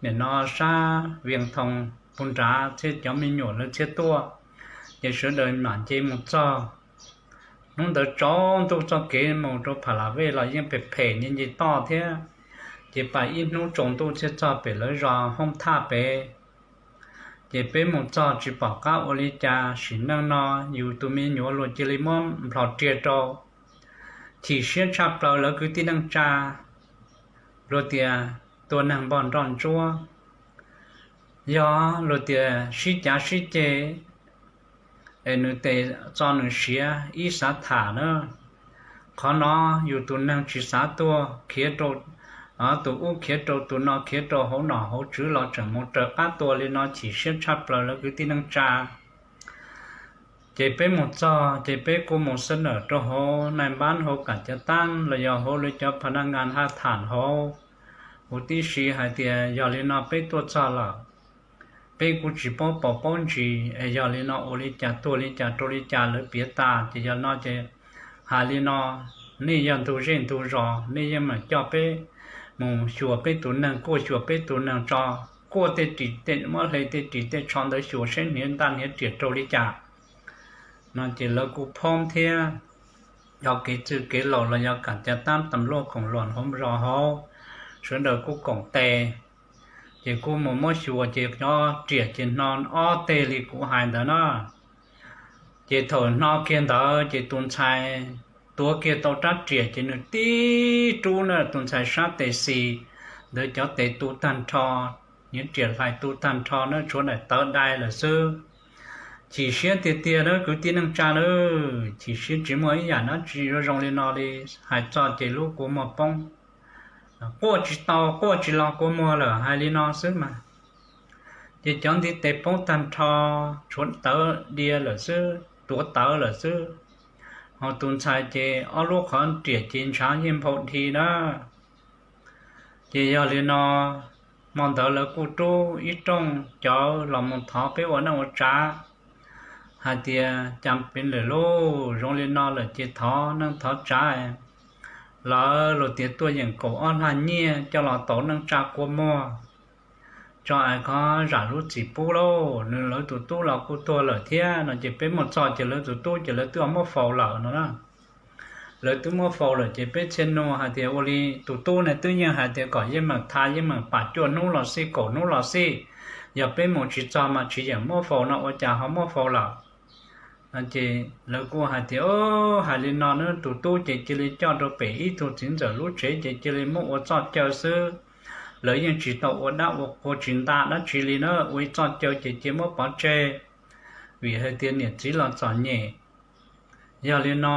nim no sab Vias Thoos puag nrad thiab cov me nyuam lawv thiaj tuaj. Ces sawv daws mam nce mus txog, hnub ntawd tsaus ntuj txoj kev mus rau Pha La Vej los yeej phem phem nce nce toj thiab. Ces pais ib hnub tsaus ntuj thiaj txog pem lawv zos Hoob Thaj pem. Ces peb mus txog tsis pom qab ua li cas, sim neej no yus tus me nyuam luag cia li muab nplhos riam rau. Chim siab tshaj plaws lawv kwv tij neej tsa, luag tias tua neeg npog nroj ntsuab, yog luag tias sib cav sib ceg es nws tes txo nws siav ib xav tham na. Qhov no yus tus neeg tsis xav tuag, khiav rau tus ub, khiav rau tus no, khiav rau hauv nom hauv tswv los tseem mus raws qab tua li no, chim siab tshaj plaws lawv kwv tij neej tsa. Ces peb mus txog ces peb kuj mus xab nawm rau hauv nais npab hauv kam cav tab los yog hauv lawv cov pha naj nkas haj tham hauv huv tib si hais tias yog li no peb tuaj txog lawm, peb kuj tsis paub paus paub ntsis es yog li no ua li cas tuag li cas rau li cas lawv piav tas ces yog no ces hais li no, nej yog ntug zej ntug zos nej yeej meem coj peb mus xyuas peb tus neeg, kuaj xyuas peb tus neeg tso, kuaj tej ris tej, muab hle tej ris tej tsho ntawd xyuas seb hniav ntaj hniav riam rau li cas no ces lawv kuj phoob thiab. Yog kev txwj kev laus los yog kam cav tab tas luaj koom luam hauv zos hauv, sawv daws kuj koom tes, ces kuj mus muab xyuas ces cov riam ces hno ob teg li kuv hais ntawd na. Ces thaum hno kiag ntawd ces tus ntxhais tuav kiag tau rab riam ces nws tib rub na, tus ntxhais sab tes xis ntawd cov tes tu tag nrho, nyiav riam hlais tu tag nrho na, tshuav daim tawv dai lawm xwb. Chim siab tiag tiag na kwv tij neej tsa na, chim siab tsis muaj ib yam dab tsi yuav zoo li no li. Hais txog ces lub kua muag poob, quaj tsis tau, quaj tsis los kua muag lawm, hais li no xwb mas. Ces cov ntiv tes poob tag nrho, tshuav tawv dia lawm xwb, tuav tawv lawm xwb. Ho tus ntxhais ces ob lub qhov riam ces ntshav yeej nphau dhi na. Ces yog li no, hmo ntawd lawv kuj rub ib rooj cawv los mus thov peb ua neej ua tsav hais tias cas pes lawm lauj, zoo li no lawm ces thov neej thov tsav. Lawv luag tias tuaj yeem kaum ob lag nyiaj coj los tau neej tsa kua muag. tso ais koj zam lub txim pub lauj, nws lawv tus tub los kuj tuag lawm thiab no ces peb muaj txoj ces lawv tus tub ces lawv twb muab faus lawm no na. Lawv twb muab faus lawm ces peb txhia nug hais tias ua li tus tub ne twb yeej hais tias kom yeej meem tha yeej meem pam cuaj hnub los xij kaum hnub los xij, yog peb mus tsis txog mas tsis yeem muab faus no ua cas ho muab faus lawm no ces lawv kuj hais tias, hais li no na, tus tub ces cia li coj rau pem ib tug txiv ntxawm lub tsev ces cia li muab ua txoj caw xwb. Lawv yeej tsis tau ua dab ua qhua tsis nta dab tsi li na, ua ib txoj caw ces cia muab pov tseg, vim hais tias niam txiv los txom nyem. Yog li no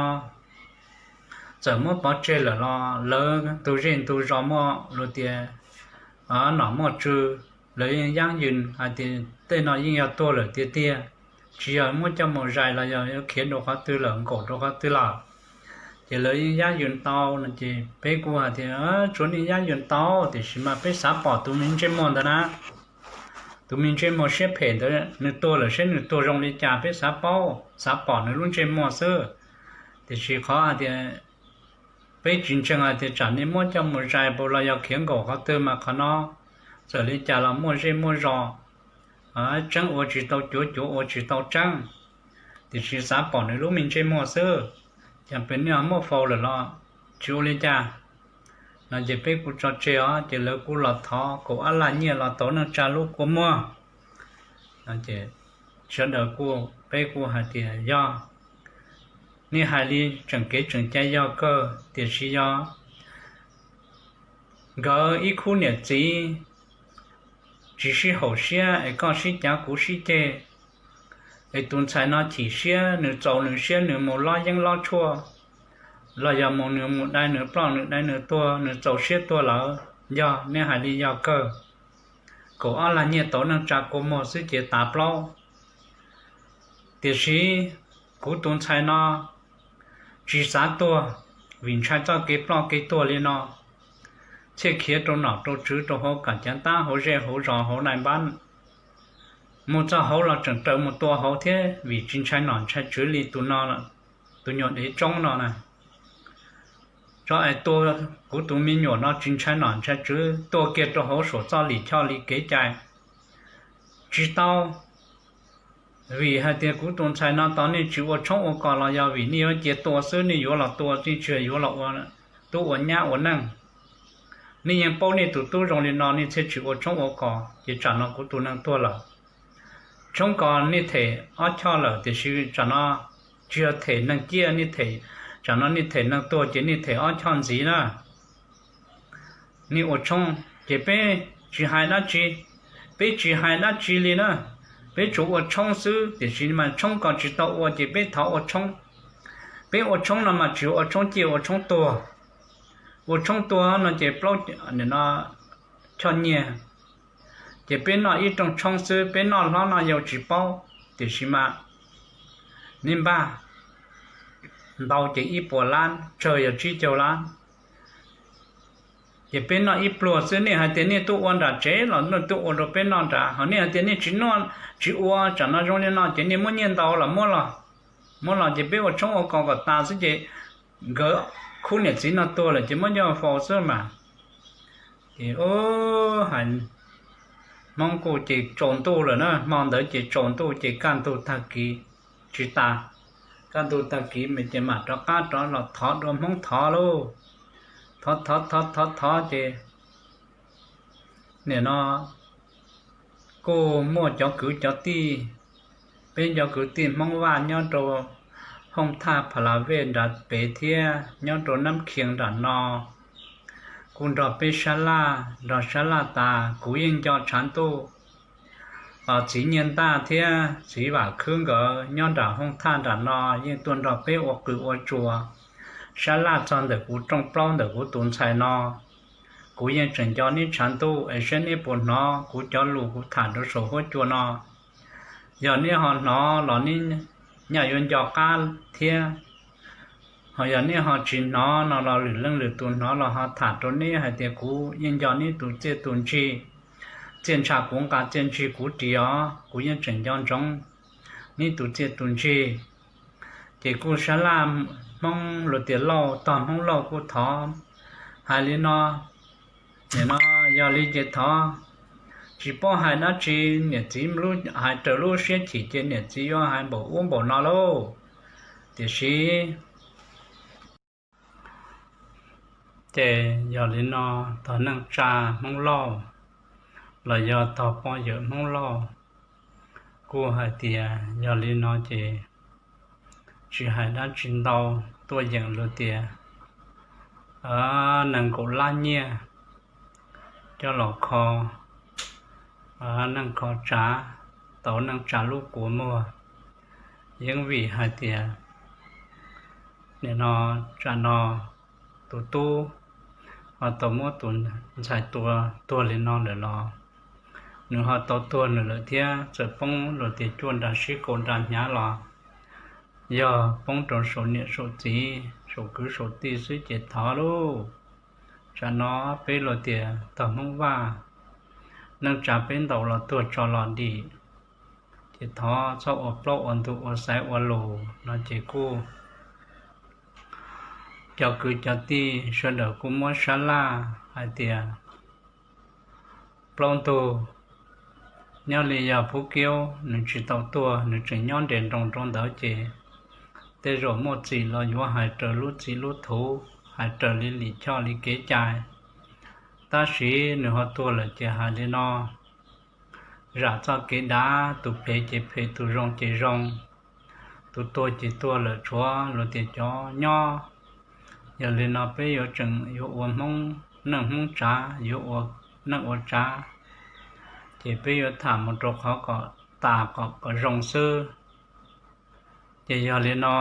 txawm muab pov tseg lawm los lawv tus zej tus zos muaj lus tias nom muaj tswv, lawv yeej yab yws hais tias tej no yeej yog tuag lawm tiag tiag, tsis yog muab coj mus zais los yog yuav khiav rau qhov twg lawm nkaum rau qhov twg lawm. Ces lawv yeej yab yws tau no ces peb kuj hais tias tsuav nej yab yws tau tiam sis mas peb xav pom tus me ntsej muag ntawd na, tus me ntsej muag siab phem ntawd nws tuag lawm seb nws tuag zoo li cas peb xav paub xav pom nws lub ntsej muag xwb. Tiam sis qhov hais tias peb tsis ntseeg hais tias tsam nej muab coj mus zais puas los yog khiav nkaum qhov twg mas qhov no txawm li cas los muaj zej muaj zos, tseeb ua tsis tau cuav cuav ua tsis tau tseeb, tiam sis xav pom nws lub me ntsej muag xwb. Cas pem nej muab faus lawm los tsis ua li cas no ces peb kuj tso tseg os ces lawv kuj los thov kaum ob lag nyiaj los tau neej tsa lub kua muag. Sawv daws kuj peb kuj hais tias yog nej hais li tseem kev tseem cai yog kawg tiam sis yog nkawd ib khub niam txiv tsis sib haum siab es koj sib cav kuv sib ceg, es tus ntxhais no chim siab nws txaus nws siab nws mus lob yeeb lob tshuaj, los yog mus nws mus dai nws ploj nws dai nws tuag nws txaus siab tuag lawm, yog nej hais li yog kawg, kaum ob lag nyiaj tau neej tsa kua muag xwb ces tas plaub. Tiam sis kuv tus ntxhais no tsis xav tuag, vim ntshai txoj kev ploj kev tuag li no, thiaj khiav rau nom rau tswv rau hauv kam cav tab hauv zej hauv zos hauv nai npab, mus txog hauv los tseem raws mus tua hauv thiab vim tsis ntshai nom ntshai tswv li tus no, tus nyuam dev tsoob no na. Tso es tua kuv tus me nyuam no tsis ntshai nom ntshai tswv, tua kiag rau hauv saum txoj lim choj li kev cai tsis tau. Vim hais tias kuv tus ntxhais no tos nej tsis ua tshoob ua kos los yog vim nej yuav cia tua xwb, nej yuav los tua tsis yuav los ua tub ua nyab ua neej. Nej yeej paub nej tus tub zoo li no nej thiaj tsis ua tshoob ua kos, ces tsam no kuv tus neeg tuag lawm. Tshoob kos nej them ob choj lawm tiam sis tsam no tsis yog them neeg ciaj, nej them, tsam no nej them neeg tuag ces nej them ob choj ntxiv na. Nej ua tshoob ces peb tsis hais dab tsi, peb tsis hais dab tsi li na, peb tsuas ua tshoob xwb tiam sis mas tshoob kos tsis tau ua ces peb thov ua tshoob. Peb ua tshoob no mas tsis ua tshoob ciaj ua tshoob tuag. Ua tshoob tuag no ces plaub choj nyiaj, ces peb noj ib rooj tshoob xwb peb noj hlob noj yau tsis paub, tiam sis mas nej npaj ntau ces ib puas lab tsawg yog tsib caug lab. Ces peb noj ib pluag xwb, nej hais tias nej tuaj ua nram tsev los nej tuaj ua rau peb noj nrad, ho nej hais tias nej tsis noj tsis ua tsam no zoo li no ces nej muab nyiaj ntau los muab los, muab los ces peb ua tshoob ua kos kom tas xwb ces nkawd khub niam txiv no tuag lawm ces muab coj faus xwb mas. Ces hais Hmoob kuj ces tsaus ntuj lawm na, hmo ntawd ces tsaus ntuj ces kaj ntug tag kis tsis tas, kaj ntug tag kis mas ces mam rov qab rov los thov dua Hmoob thov lauj. Thov thov thov thov thov ces nim no kuj muaj cov kwv cov tij, peb cov kwv tij Hmoob Vaj nyob rau Hooj Thaj Pha La Vej nrad pem thiab nyob rau Nab Khias nram no, kuj nrog peb sab laj, nrog sab laj tas kuv yeej nco tshav ntuj. Txiv Nyiaj Ntaj thiab txiv Vam Khwb nkawd nyob nram Hooj Thaj nram no yeej tuaj nrog peb ua qws ua tsua, sab laj txog ntawm kuv rooj plaub ntawm kuv tus ntxhais no. Kuv yeej tseem nco neb tshav ntuj es saib neb puas hnov kuv cov lus kuv tham rau saum huab cua no. Yog neb ho hnov los neb nyaj yuav nco qab thiab, ho yog neb ho tsis hnov no los lwm leej lwm tus hnov los ho tham rau neb hais tias kuv yeej nco neb tus txiaj tus ntsig. Txiaj ntsha kuv nqa txiaj ntsig kuv ris os, kuv yeej tseem nco ntsoov neb tus txiaj tus ntsig. Ces kuj sab laj Hmoob lus tias Lauj tog Hmoob Lauj kuj thov hais li no, nim no yog li ces thov tsis paub hais dab tsi, niam txiv hais raws lub siab chim ces niam txiv yuav hais npaum ub npaum no lauj. Tiam sis ces yog li no, tog neej tsa Hmoob Lauj los yog tog poj yawm Hmoob Lauj kuj hais tias yog li no ces tsis hais dab tsi ntau, tuaj yeem luag tias nees nkaum lab nyiaj coj los kho neej kho tsav, tau neej tsa lub kua muag. Yeej vim hais tias nim no tsam no tus tub ho tau muab tus ntxhais tua tuag li no lawm los nws ho tau tuag nws lawm thiab, txawm poob luag tias cuaj nra sib kaum nra hnyav los yog poob rau saum niam saum txiv saum kwv saum tij xwb ces thov lauj. Tsam no peb luag tias tog Hmoob Vaj, neej tsa peb ntaus los tuag tso los dim, ces thov txhob ua plaub ua ntug ua xaiv ua lus no ces kuj cov kwv cov tij sawv daws kuj muab sab laj hais tias plaub ntug, nyob li yog Phub Kiub nws tsis tau tuag, nws tseem nyob nres nroos rau ntawd ces tej zaum muaj txim los yuav hais raws lub txim lub thuv, hais raws li lim choj li kev cai. Tab sis nws ho tuag lawm ces hais li no, zam txoj kev dav, tus phem ces phem, tus zoo ces zoo, tus tuag ces tuag lawm, tshuav luag tias cov nyob. Yog li no peb yuav tseem yuav ua Hmoob neej Hmoob tsav, yuav ua neej ua tsav, ces peb yuav tham mus rau qhov kom tas kom kom zoo xwb. Ces yog li no,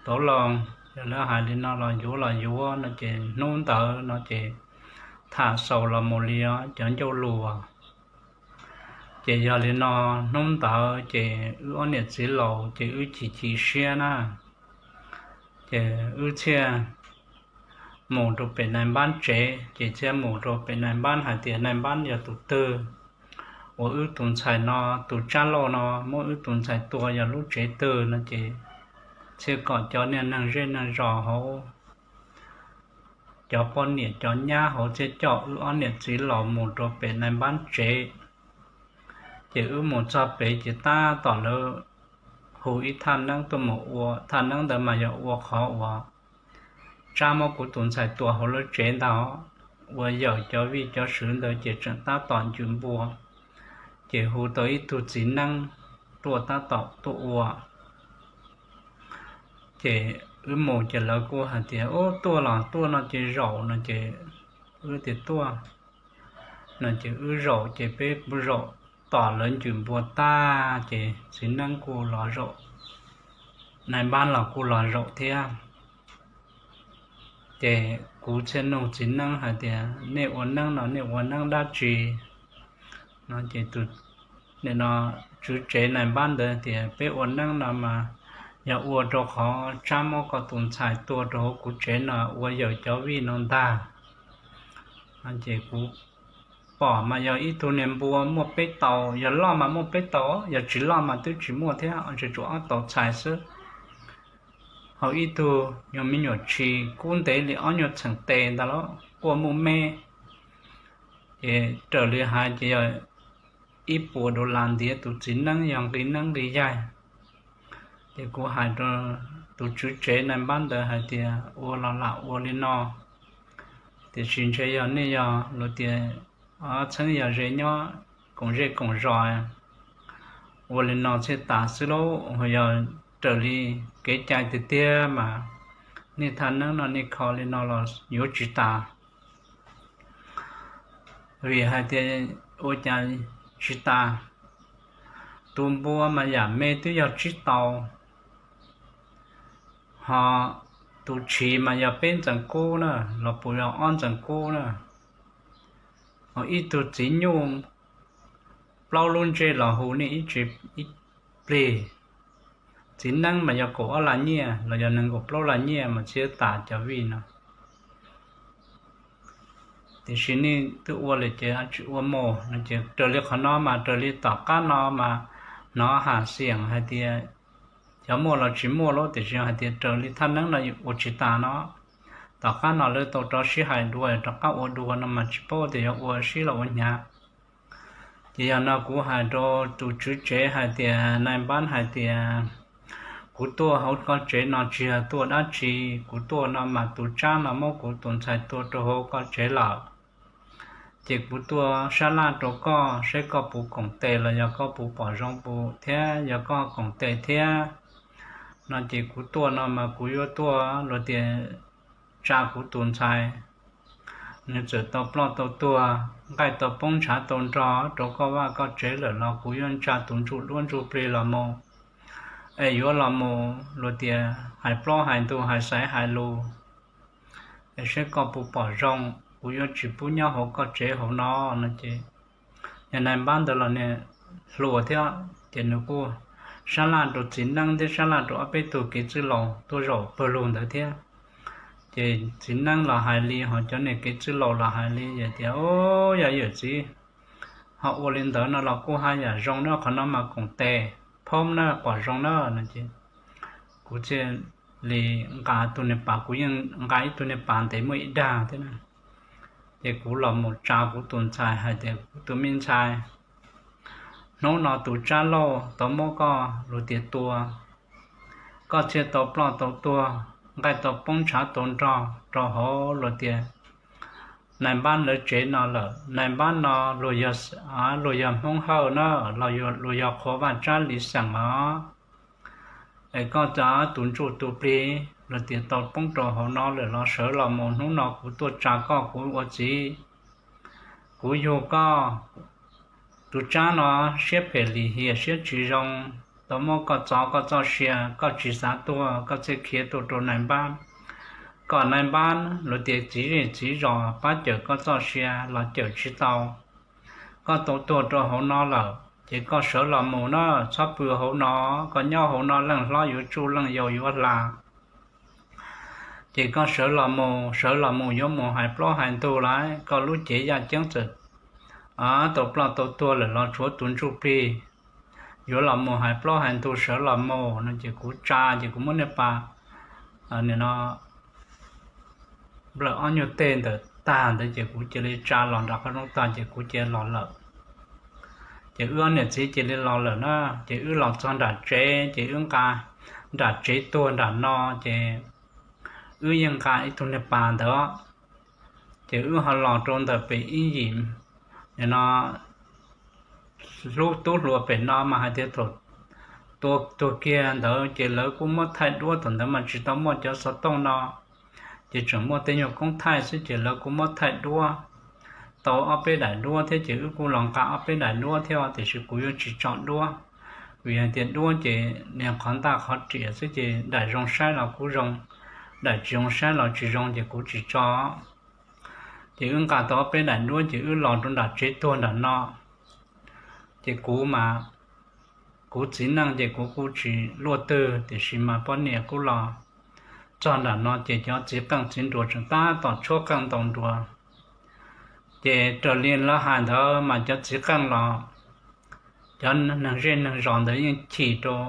tau los yog lawv hais li no los yuav los yuav no ces hnub ntawd no ces tham xaus los mus li os cov ncauj lus. Ces yog li no, hnub ntawd ces wb ob niam txiv laus ces wb chim chim siab na, ces wb thiaj mus rau pem nais npab tsev, ces thiaj mus rau pem nais npab hais tias nais npab yog tus twg uas wb tus ntxhais no, tus tsab lauj no muab wb tus ntxhais tua yog lub tsev twg no ces thiaj kom cov niag neeg zej neeg zos hauv, cov poj niam cov nyab hauv thiaj coj wb ob niam txiv laus mus rau pem nais npab tsev. Ces wb mus txog pem ces tab tom lawv hu ib thaj neeb tuaj mus ua, thaj neeb ntawd mas yog ua qhov uas tsab muab kuv tus ntxhais tua hauv lub tsev ntag. Ua yawm cov vij cov sw ntawd ces tseem tab tom ncws npua, ces hu tau ib tug txiv neeb tuaj tab tom tuaj ua. Ces wb mus ces lawv kuj hais tias, Ub, tuaj los tuaj no ces zaum no ces wb tias tuaj no ces wb zaum ces peb kuj zaum tom lawv ncws npua tag ces txiv neeb kuj los zaum, nais npab los kuj los zaum thiab. Ces kuv thiaj nug txiv neeb hais tias, Nej ua neeb no nej ua neeb dab tsi? No ces tus, nim no tswv tsev nais npab ntawd tias, Peb ua neeb no mas yog ua rau qhov tsab muab koj tus ntxhais tua rau hauv kuv tsev no ua yawm cov vij no ntag. No ces kuv pom mas yog ib tug niag npua muaj peb tau, yog loj mas muaj peb tau, yog tsis loj mas twb tsis muaj thiab, tsuas ob tau txhais xwb. Hauv ib tug yog me nyuam tshis kub ntev li ob nyuag txheem tes ntag los quaj muaj me. Ces raws li hais ces yog ib puas dollar ntiav tus txiv neeb yog nqi neeb nqi yaig. Ces kuv hais rau tus tswv tsev nais npab ntawd hais tias, Ua los lam ua li no, tiam sis ntshe yog nej yog luag tias txheeb yog ze nyob koom zej koom zos, ua li no thiaj tas xwb lauj. Yog raws li kev cai tiag tiag mas nej thaj neeb no nej kho li no los yuav tsis tas. Vim hais tias ua cas tsis tas? Tus npua mas yam me twb yog tsib tau, ho tus tshis mas yog peb ntxees kub na, los puas yog ob ntxees kub na. Ho ib tug txiv nyuj plaub lub ntsej los hu nej ib tse ib plig. Txiv neeb mas yog kaum ob lag nyiaj los yog nees nkaum plaub lag nyiaj mas thiaj tas cov vij no. Tiam sis nej twb ua lawm ces tsis ua mus no ces raws li qhov no mas raws li tom qab no mas hnov haj xiam hais tias cov muaj los tsis muaj lauj, tiam sis hais tias raws li thaj neeb no ua tsis tas no. Tom qab no lawv tau rov sib hais dua rov qab ua dua no mas tsis paub tias yuav ua sib los ua hnyav. Ces yog no kuv hais rau tus tswv tsev hais tias, nais npab hais tias, kuv tuaj hauv koj tsev no tsis yog tuaj dab tsi, kuv tuaj no mas tus tsab no muab kuv tus ntxhais tua rau hauv koj tsev lawm. Ces kuv tuaj sab laj rau koj saib koj puas koom tes los yog koj puas pom zoo puas thiab, yog koj koom tes thiab no ces kuv tuaj no mas kuv yuav tuaj luag tias tsa kuv tus ntxhais, nws txawm tau ploj tau tuag, nqaij tau poob ntshav tau nrog rau koj vaj koj tsev lawm los kuv yuav ntsa tus ntsuj duab ntsuj plig los mus, es yuav los mus luag tias hais plaub hais ntug hais xaiv hais lus, es saib koj puas pom zoo, kuv yuav tsis pub nyob hauv koj tsev hauv no no ces, yog nais npab ntawd los nws hluas thiab ces nws kuj sab laj rau txiv neeb thiab sab laj rau ob peb tug kev txwj laus tuaj zaum pawg lug ntawd thiab. Ces txiv neeb los hais li, ho cov niag kev txwj laus los hais li, yog tias, o, yog yawm txiv ho ua li ntawd no los kuj haj yam zoo na, qhov no mas koom tes phoob na, pom zoo na no ces kuv thiaj li nqa tus niag pas, kuv yeej nqa ib tug niag pas ntev muaj ib dag thiab na. Ces kuv los mus tsa kuv tus ntxhais hais tias, kuv tus me ntxhais, hnub no tus tsab lauj tau muab koj luag tias tua, koj thiaj tau ploj tau tuag, nqaij tau poob ntshav tau nrog rau hauv luag tias nais npab lawv tsev no lawm. Nais npab no luag yog Hmoob Hawj na, luag yog qhua vaj tsab li xeem os. Es koj cov tus ntsuj tus plig luag tias tau poob rau hauv no lawm los sawv los mus, hnub no kuv tuaj tsa koj kuv ua txiv, kuv yug koj. Tus tsab no siab phem lim hiam siab tsis zoo, tau muab koj txo koj txoj sia, koj tsis xav tuag koj thiaj khiav tuaj rau nais npab, kom nais npab luag tias txiv zej txiv zos pab cawm koj txoj sia los cawm tsis tau. Koj tau tuag rau hauv no lawm ces koj sawv los mus na, txhob pw hauv no, koj nyob hauv no leej hlob yuav tsuj leej yau yuav hla. Ces koj sawv los mus, sawv los mus yuav mus hais plaub hais ntug lawm, koj lub cev yaj ceeb txawm tau ploj tau tuag lawm los tshuav tus ntsuj plig, yuav los mus hais plaub hais ntug sawv los mus no ces kuv tsa ces kuv muab niag pas, nim no nplawm ob nyuag teg ntawm tag ntawd ces kuv cia li tsa los nram qhov rooj tag ces kuv cia li los lawm. Ces wb ob niam txiv cia li los lawm na, ces wb los txog nram tsev ces wb nqa nram tsev tuag nram no ces wb yeej nqa ib tug niag pas ntawd, ces wb ho los rau ntawm pem ib yim, nim no hlub tub hluas pem no mas hais tias thaum tua tuag kiag ntawd ces lawv kuj muab thaij duab, thaum ntawd mas tsis tau muaj cov xov tooj no, ces tseem muaj tej nyuag koob thaij xwb ces lawv kuj muab thaij duab tau ob peb daim duab thiab ces wb kuj los nqa ob peb daim duab thiab tiam sis kuv yuav tsis tso duab, vim hais tias duab ces niag qhov ntaj qhov riam xwb ces daim zoo saib los kuj zoo, daim tsis zoo saib los tsis zoo ces kuv tsis tso. Ces wb nqa tau ob peb daim duab ces wb los rau nram tsev tuag nram no. Ces kuv mas, kuv txiv neej ces kuv kuj tsis luaj twg tiam sis mas poj niam kuj los txog nram no ces cov txiv qeej txiv nruas tseem tab tom tshuab qeej ntaus nruas. Ces raws li lawv hais ntawd mas cov txiv qeej los, cov neeg zej neeg zos ntawd yeej chim rau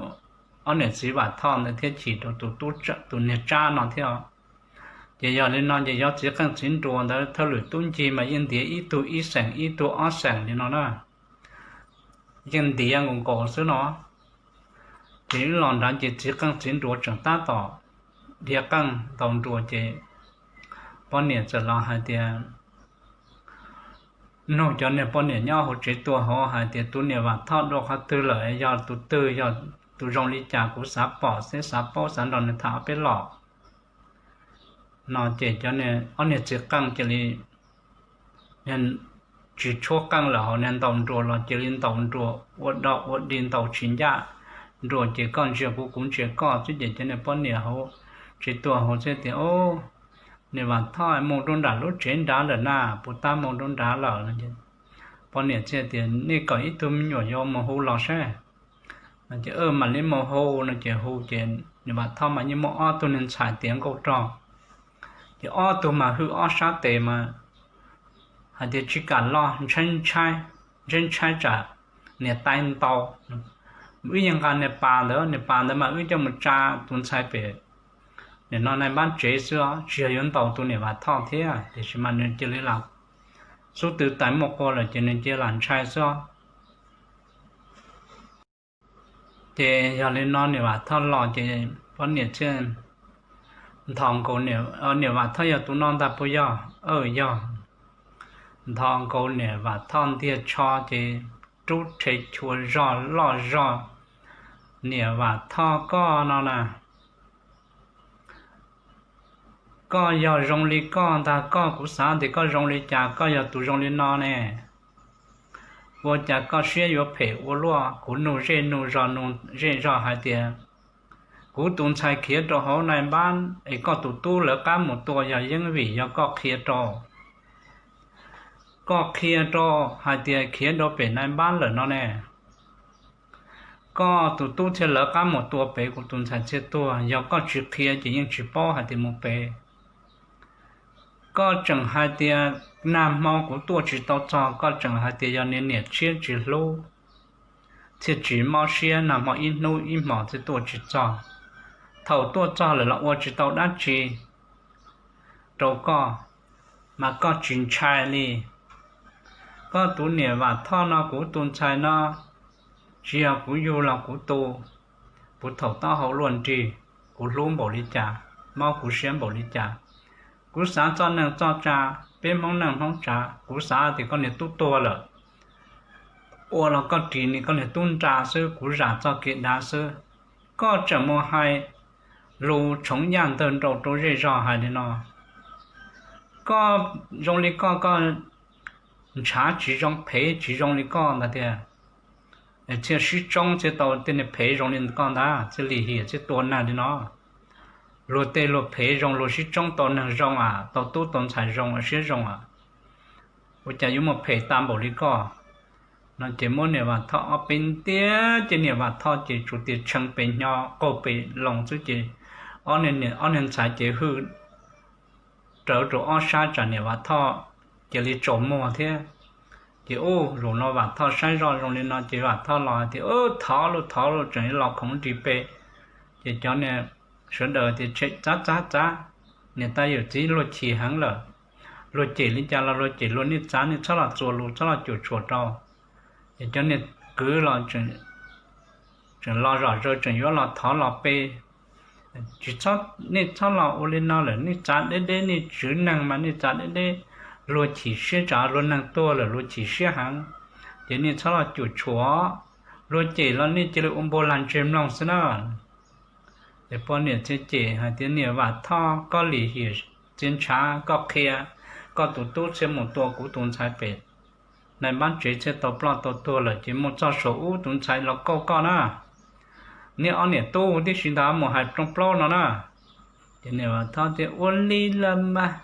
ob niam txiv Vam Thoj ntawd thiab chim rau tus tub, tus niag tsab no thiab. Ces yog li no ces cov txiv qeej txiv nruas ntawd thawj lwm tub ncig mas yeej ntiav ib tug ib xeem ib tug ob xeem li no na, yeej ntiav nkaus nkaus xwb no. Ces wb los nrad ces txiv qeej txiv nruas tseem tab tom dhia qeej ntaus nruas ces poj niam txawm los hais tias, nug cov niag poj niam nyob hauv tsev tuag hauv hais tias tus niam Vam Thoj dua qhov twg lawm, yog tus twg, yog tus zoo li cas kuv xav pom xwb, xav paub xav nrog nws tham ob peb los no ces cov, ob niag txiv qeej cia li tsis tshuab qeej lawm hauv, niag ntaus nruas los cia li ntaus nruas ua do ua dig ntaus tsis ncaj nruas ces koj ntsia kuv kuv ntsia koj xwb ces cov niag poj niam hauv tsev tuag hauv thiaj tias, niam Vam Thoj mus rau nram lub tsev nrad lawm na, puas tab mus rau nrad lawm? Poj niam thiaj tias nej kom ib tug me nyuam yaus mus hu los saib. Ces mam li mus hu no ces hu ces niam Vam Thoj mas yeej muaj ob tug niag ntxhais tiav nkauj rog, ces ob tug mas hwj ob sab tes mas hais tias tsis kam los, ntshai ntshai, ntshai tsam niam tais ntaus. Wb yeej nqa niag pas ntawd, niag pas ntawd mas wb coj mus tsa tus ntxhais pem nim no nais npab tsev xwb, tsis yog yuav ntaus tus niam Vam Thoj thiab, tiam sis mas nws cia li lam xub tw tais muaj qua lawm ces nws cia li lam ntshai xwb. Ces yog li no niam Vam Thoj los ces poj niam thiaj nthos nkaus, niam Vam Thoj yog tus no ntag puas yog? Aw, yog. Nthos nkaus niam Vam Thoj ntiag tsho ces rub rhe chua zog loj zog, niam Vam Thoj koj no na, koj yog zoo li koj ntag, koj kuv xav tias koj zoo li cas, koj yog tus zoo li no ne. Ua cas koj siab yuav phem ua luaj, kuv nug zej nug zos nug zej zog hais tias kuv tus ntxhais khiav rau hauv nais npab es koj tus tub lawv qab mus tua yog yeeb vim yog koj qhia rau koj qhia rau hais tias khiav rau pem nais npab lawm no ne. Koj tus tub thiaj lawv qab mus tua pem, kuv tus ntxhais thiaj tuag. Yog koj tsis qhia ces yeej tsis paub hais tias mus pem. Koj tseem hais tias nag hmo kuv tuaj tsis tau txog, koj tseem hais tias yog niag niam tshiab tsis hlub, thiaj tsis mob siab, nag hmo ib hnub ib hmos thiaj tuaj tsis txog. Thaum tuaj txog lawm los ua tsis tau dab tsi rau koj, mas koj tsis ntshai li. Koj tus niam Vam Thoj no, kuv tus ntxhais no, tsis yog kuv yug los kuv tu, kuv thaum taub hau luaj nrig, kuv hlub npaum li cas, mob kuv siab npaum li cas. Kuv xav txoj neej txoj tsa, peb Hmoob neej Hmoob tsav, kuv xav tias koj niag tub tuag lawm, ua los koj ris ni koj niag tub nra xwb, kuv zam txoj kev dav xwb. Koj tseem mus hais lus tshoov yaj ntawg nraus rau zej zog hais li no. Koj zoo li koj, koj ntshav tsis zoo phem tsis zoo li koj ntag tiag. Thiaj sib tsoob thiaj tau tej niag phem zoo li koj ntag, thiaj lim hiam thiaj tua neeg li no. Luag tej luag phem zoo luag sib tsoob tau neeg zoo a, tau tub tau ntxhais zoo a, siab zoo a. Ua cas yuav muaj phem tas npaum li koj? No ces muab niam Vam Thoj ob peb ntiab ces niam Vam Thoj ces tsuas tias tshee pes hnyo qaug pes loo xwb ces ob niag ntxhais ces hwj rawv rau ob sab tsam niam Vam Thoj cia li tsaus muag thiab. Ces ub, zaum no Vam Thoj saib zoj zoo li no ces Vam Thoj los hais tias, Thov lauj, thov lauj, tseem los khoov ris pes. Ces cov niag sawv daws tias, Tshem, txav txav txav, niam tais yawm txiv luag chim heev lawm. Luag cem li cas los luag cem, luag nej txav, nej txhob los txuas lus, txhob los cuam tshuam rau. Ces cov niag kwv los tseem los zom zaws tseem yuav los thov los pe, Tsis txhob, nej txhob los ua li no lawm, nej txav deb deb, nej tswv neeg mas nej txav deb deb, luag chim siab, tsam luag neeg tuag lawm luag chim siab heev. Ces nej txhob los cuam tshuam, luag cem los nej cia li ua npau lag ntseg mloog xwb na. Ces poj niam thiaj cem hais tias, Niam Vam Thoj, koj lim hiam txiaj ntshav, koj qhia, koj tus tub thiaj mus tua kuv tus ntxhais pem nais npab tsev thiaj tau ploj tau tuag lawm, ces mus txog saum ub tus ntxhais los kauj koj na. Niaj ob niam tub tib si ntawd mus hais rooj plaub no na. Ces niam Vam Thoj tias, Ua li los mas,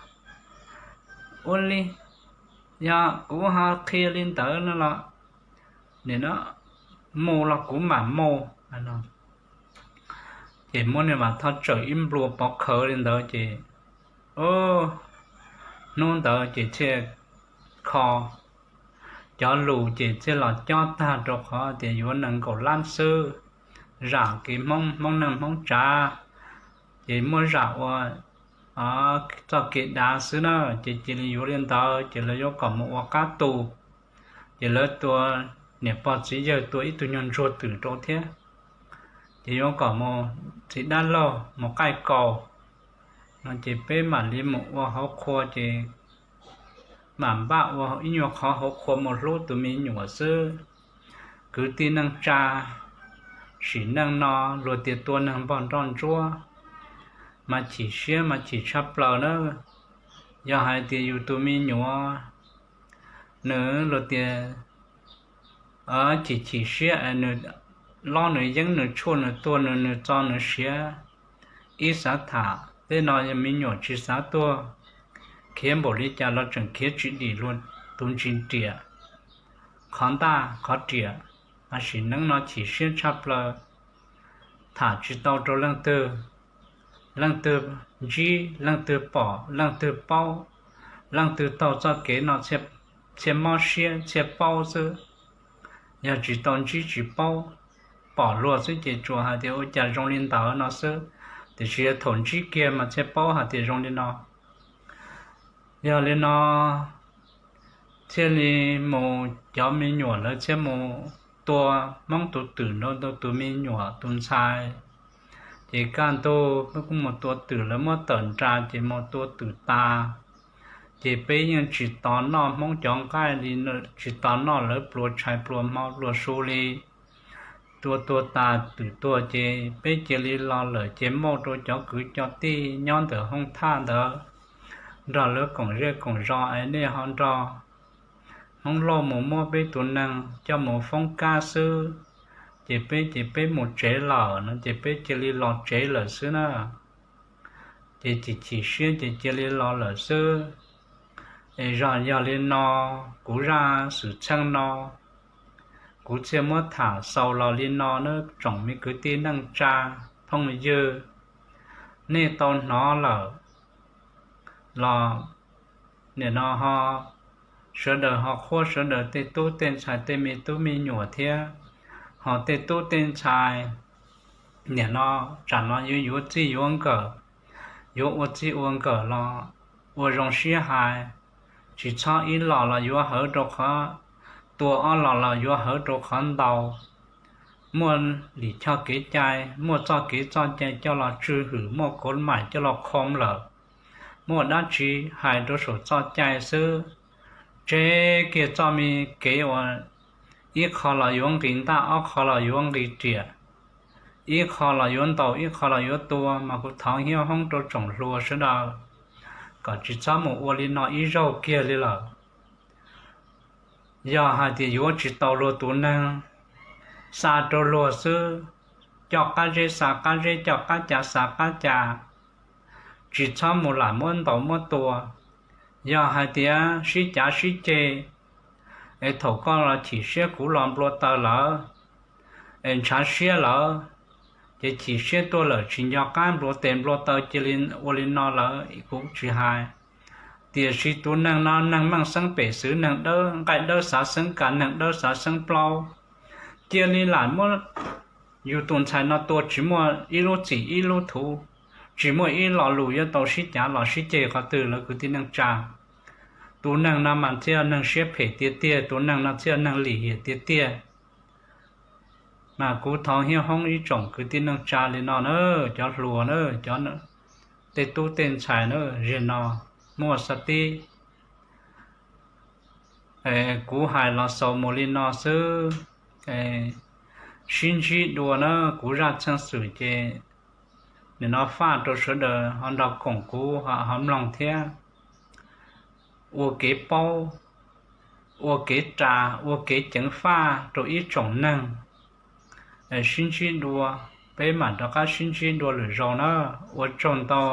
ua li, yog kuv ho qhia li ntawd no los, nim no mus los kuv mam mus. Ces muab niam Vam Thoj tsawm ib nplua pov khawv li ntawd ces hnub ntawd ces thiaj kho cov lus ces thiaj los cob tag rau qhov tias yuav nees nkaum lab xwb, zam kev Hmoob, Hmoob neej Hmoob tsav, ces muab zam ua txoj kev dav xwb na. Ces cia li yuav li ntawd ces lawv yuav kom mus ua qab tu, ces lawv tua, niam pog txiv yawg tua ib tug nyuag ntsuag twm rau thiab. Ces yuav kom mus txiv dab laug mus qaij kaus no ces peb mam li mus ua hauv qhua ces mam npaj ua ib nyuag qhov hauv qhua mus hlub tus me nyuam xwb. Kwv tij neej tsa sim neej no luag tias tua neeg npog nroj ntsuab mas chim siab mas chim tshaj plaws na. Yog hais tias yus tus me nyuam nws luag tias chim chim siab es nws lob nws yeeb nws tshuaj nws tuag nws nws txo nws siav, ib xav tham tej no yog me nyuam tsis xav tuag, khiav npaum li cas los tseem khiav tsis dim luag tus ntsis riam, qhov ntaj qhov riam. Sim neej no chim siab tshaj plaws, tham tsis tau rau leej twg, leej twg ntsib leej twg pom leej twg paub, leej twg taug txoj kev no thiaj mob siab thiaj paub xwb. Yog tsis tau ntsib tsis paub, pom luag xwb ces tsuas hais tias ua cas zoo li ntawd no xwb, tiam sis yog thaum ntsib kiag mas thiaj paub hais tias zoo li no. Yog li no thiaj li mus cov me nyuam lawv thiaj mus tua Hmoob tus twm nrog tus me nyuam tus ntxhais. Ces kaj ntug peb kuj mus tua twm, lawv muab tawm nra ces mus tua twm tas. Ces peb yeej tsis tos noj Hmoob cov nqaij li, tsis tos noj lawv pluas tshais pluas hmo pluas su li. Tua tua tas twm tuag ces peb cia li los lawm ces muaj rau cov kwv cov tij nyob ntawm hoob thaj ntawd nrog lawv koom zej koom zos es nej ho nrog Hmoob Lauj mus muab peb tus neeg coj mus foob kab xwb. Ces peb ces peb mus tsev lawm no ces peb cia li los tsev lawm xwb na. Ces chim chim siab ces cia li los lawm xwb. Es zog yog li no, kuv zaj xwm txheej no kuv thiaj muab tham xaus los li no nawb tsoom me kwv tij neej tsa phooj ywg. Nej tau hnov lawm los nim no ho sawv daws ho qhuab sawv daws tej tub tej ntxhais tej me tub me nyuam thiab, ho tej tub tej ntxhais nim no tsam no yuav yuav txij yuav nkawm, yuav ua txij ua nkawm los ua zoo siab hais, tsis txhob ib los los yuav hawv rau qhov, tua ob los los yuav hawv rau qhov ntaus. Muaj lim choj kev cai, muaj txoj kev txoj cai coj los tswj hwm, muaj kov maim coj los khoo lawm, muaj dab tsi hais rau saum txoj cai xwb. Tseg kiag txoj me kev uas ib qho los yuav nqis ntaj, ob qho los yuav nqis riam, ib qho los yuav ntaus, ib qho los yuav tua, mas kuv thov hiab hoob rau tsoom hluas sawv daws kom tsis txhob mus ua li no ib zaug kiag li lawm. Yog hais tias yuav tsis tau luag tus neeg, xa rau luag xwb, coj qab zeb xa qab zeb, coj qab ca xa qab ca, tsis txhob mus lam muab ntaus muab tua. Yog hais tias sib cav sib ceg, es thaum koj los chim siab kuv los nplua taw lawm, es ntshav siab lawm, ces chim siab tuaj lawm tsis nco qab nplua tes nplua taw cia li ua li no lawm kuv tsis hais. Tiam sis tus neeg no neeg meej xeeb pem xwv, neeg dawb nqaij dawb xav xeeb kav, neeg dawb xav xeeb plaub, cia li lam muab yus tus ntxhais no tua tsis muaj ib lub txim ib lub thuv, tsis muaj ib lo lus yuav tau sib cav los sib ceg qhov twg lawv kwv tij neej tsa. Tus neeg no mas thiaj yog neeg siab phem tiag tiag, tus neeg no thiaj yog neeg lim hiam tiag tiag. Mas kuv thov hiab hoob ib tsoom kwv tij neej tsa li no na, cov hluas na, cov tej tub tej ntxhais na, zim no muaj xav tib kuv hais los xaus mus li no xwb. Sib ntsib dua na, kuv zaj txheej xwm ces nim no faj rau sawv daws ho nrog koom kuv ho mloog thiab ua kev paub, ua kev ras, ua kev ceev faj rau ib tsoom neeg. Sib ntsib dua, peb mam rov qab sib ntsib dua lwm zaus na. Ua tsaug ntau.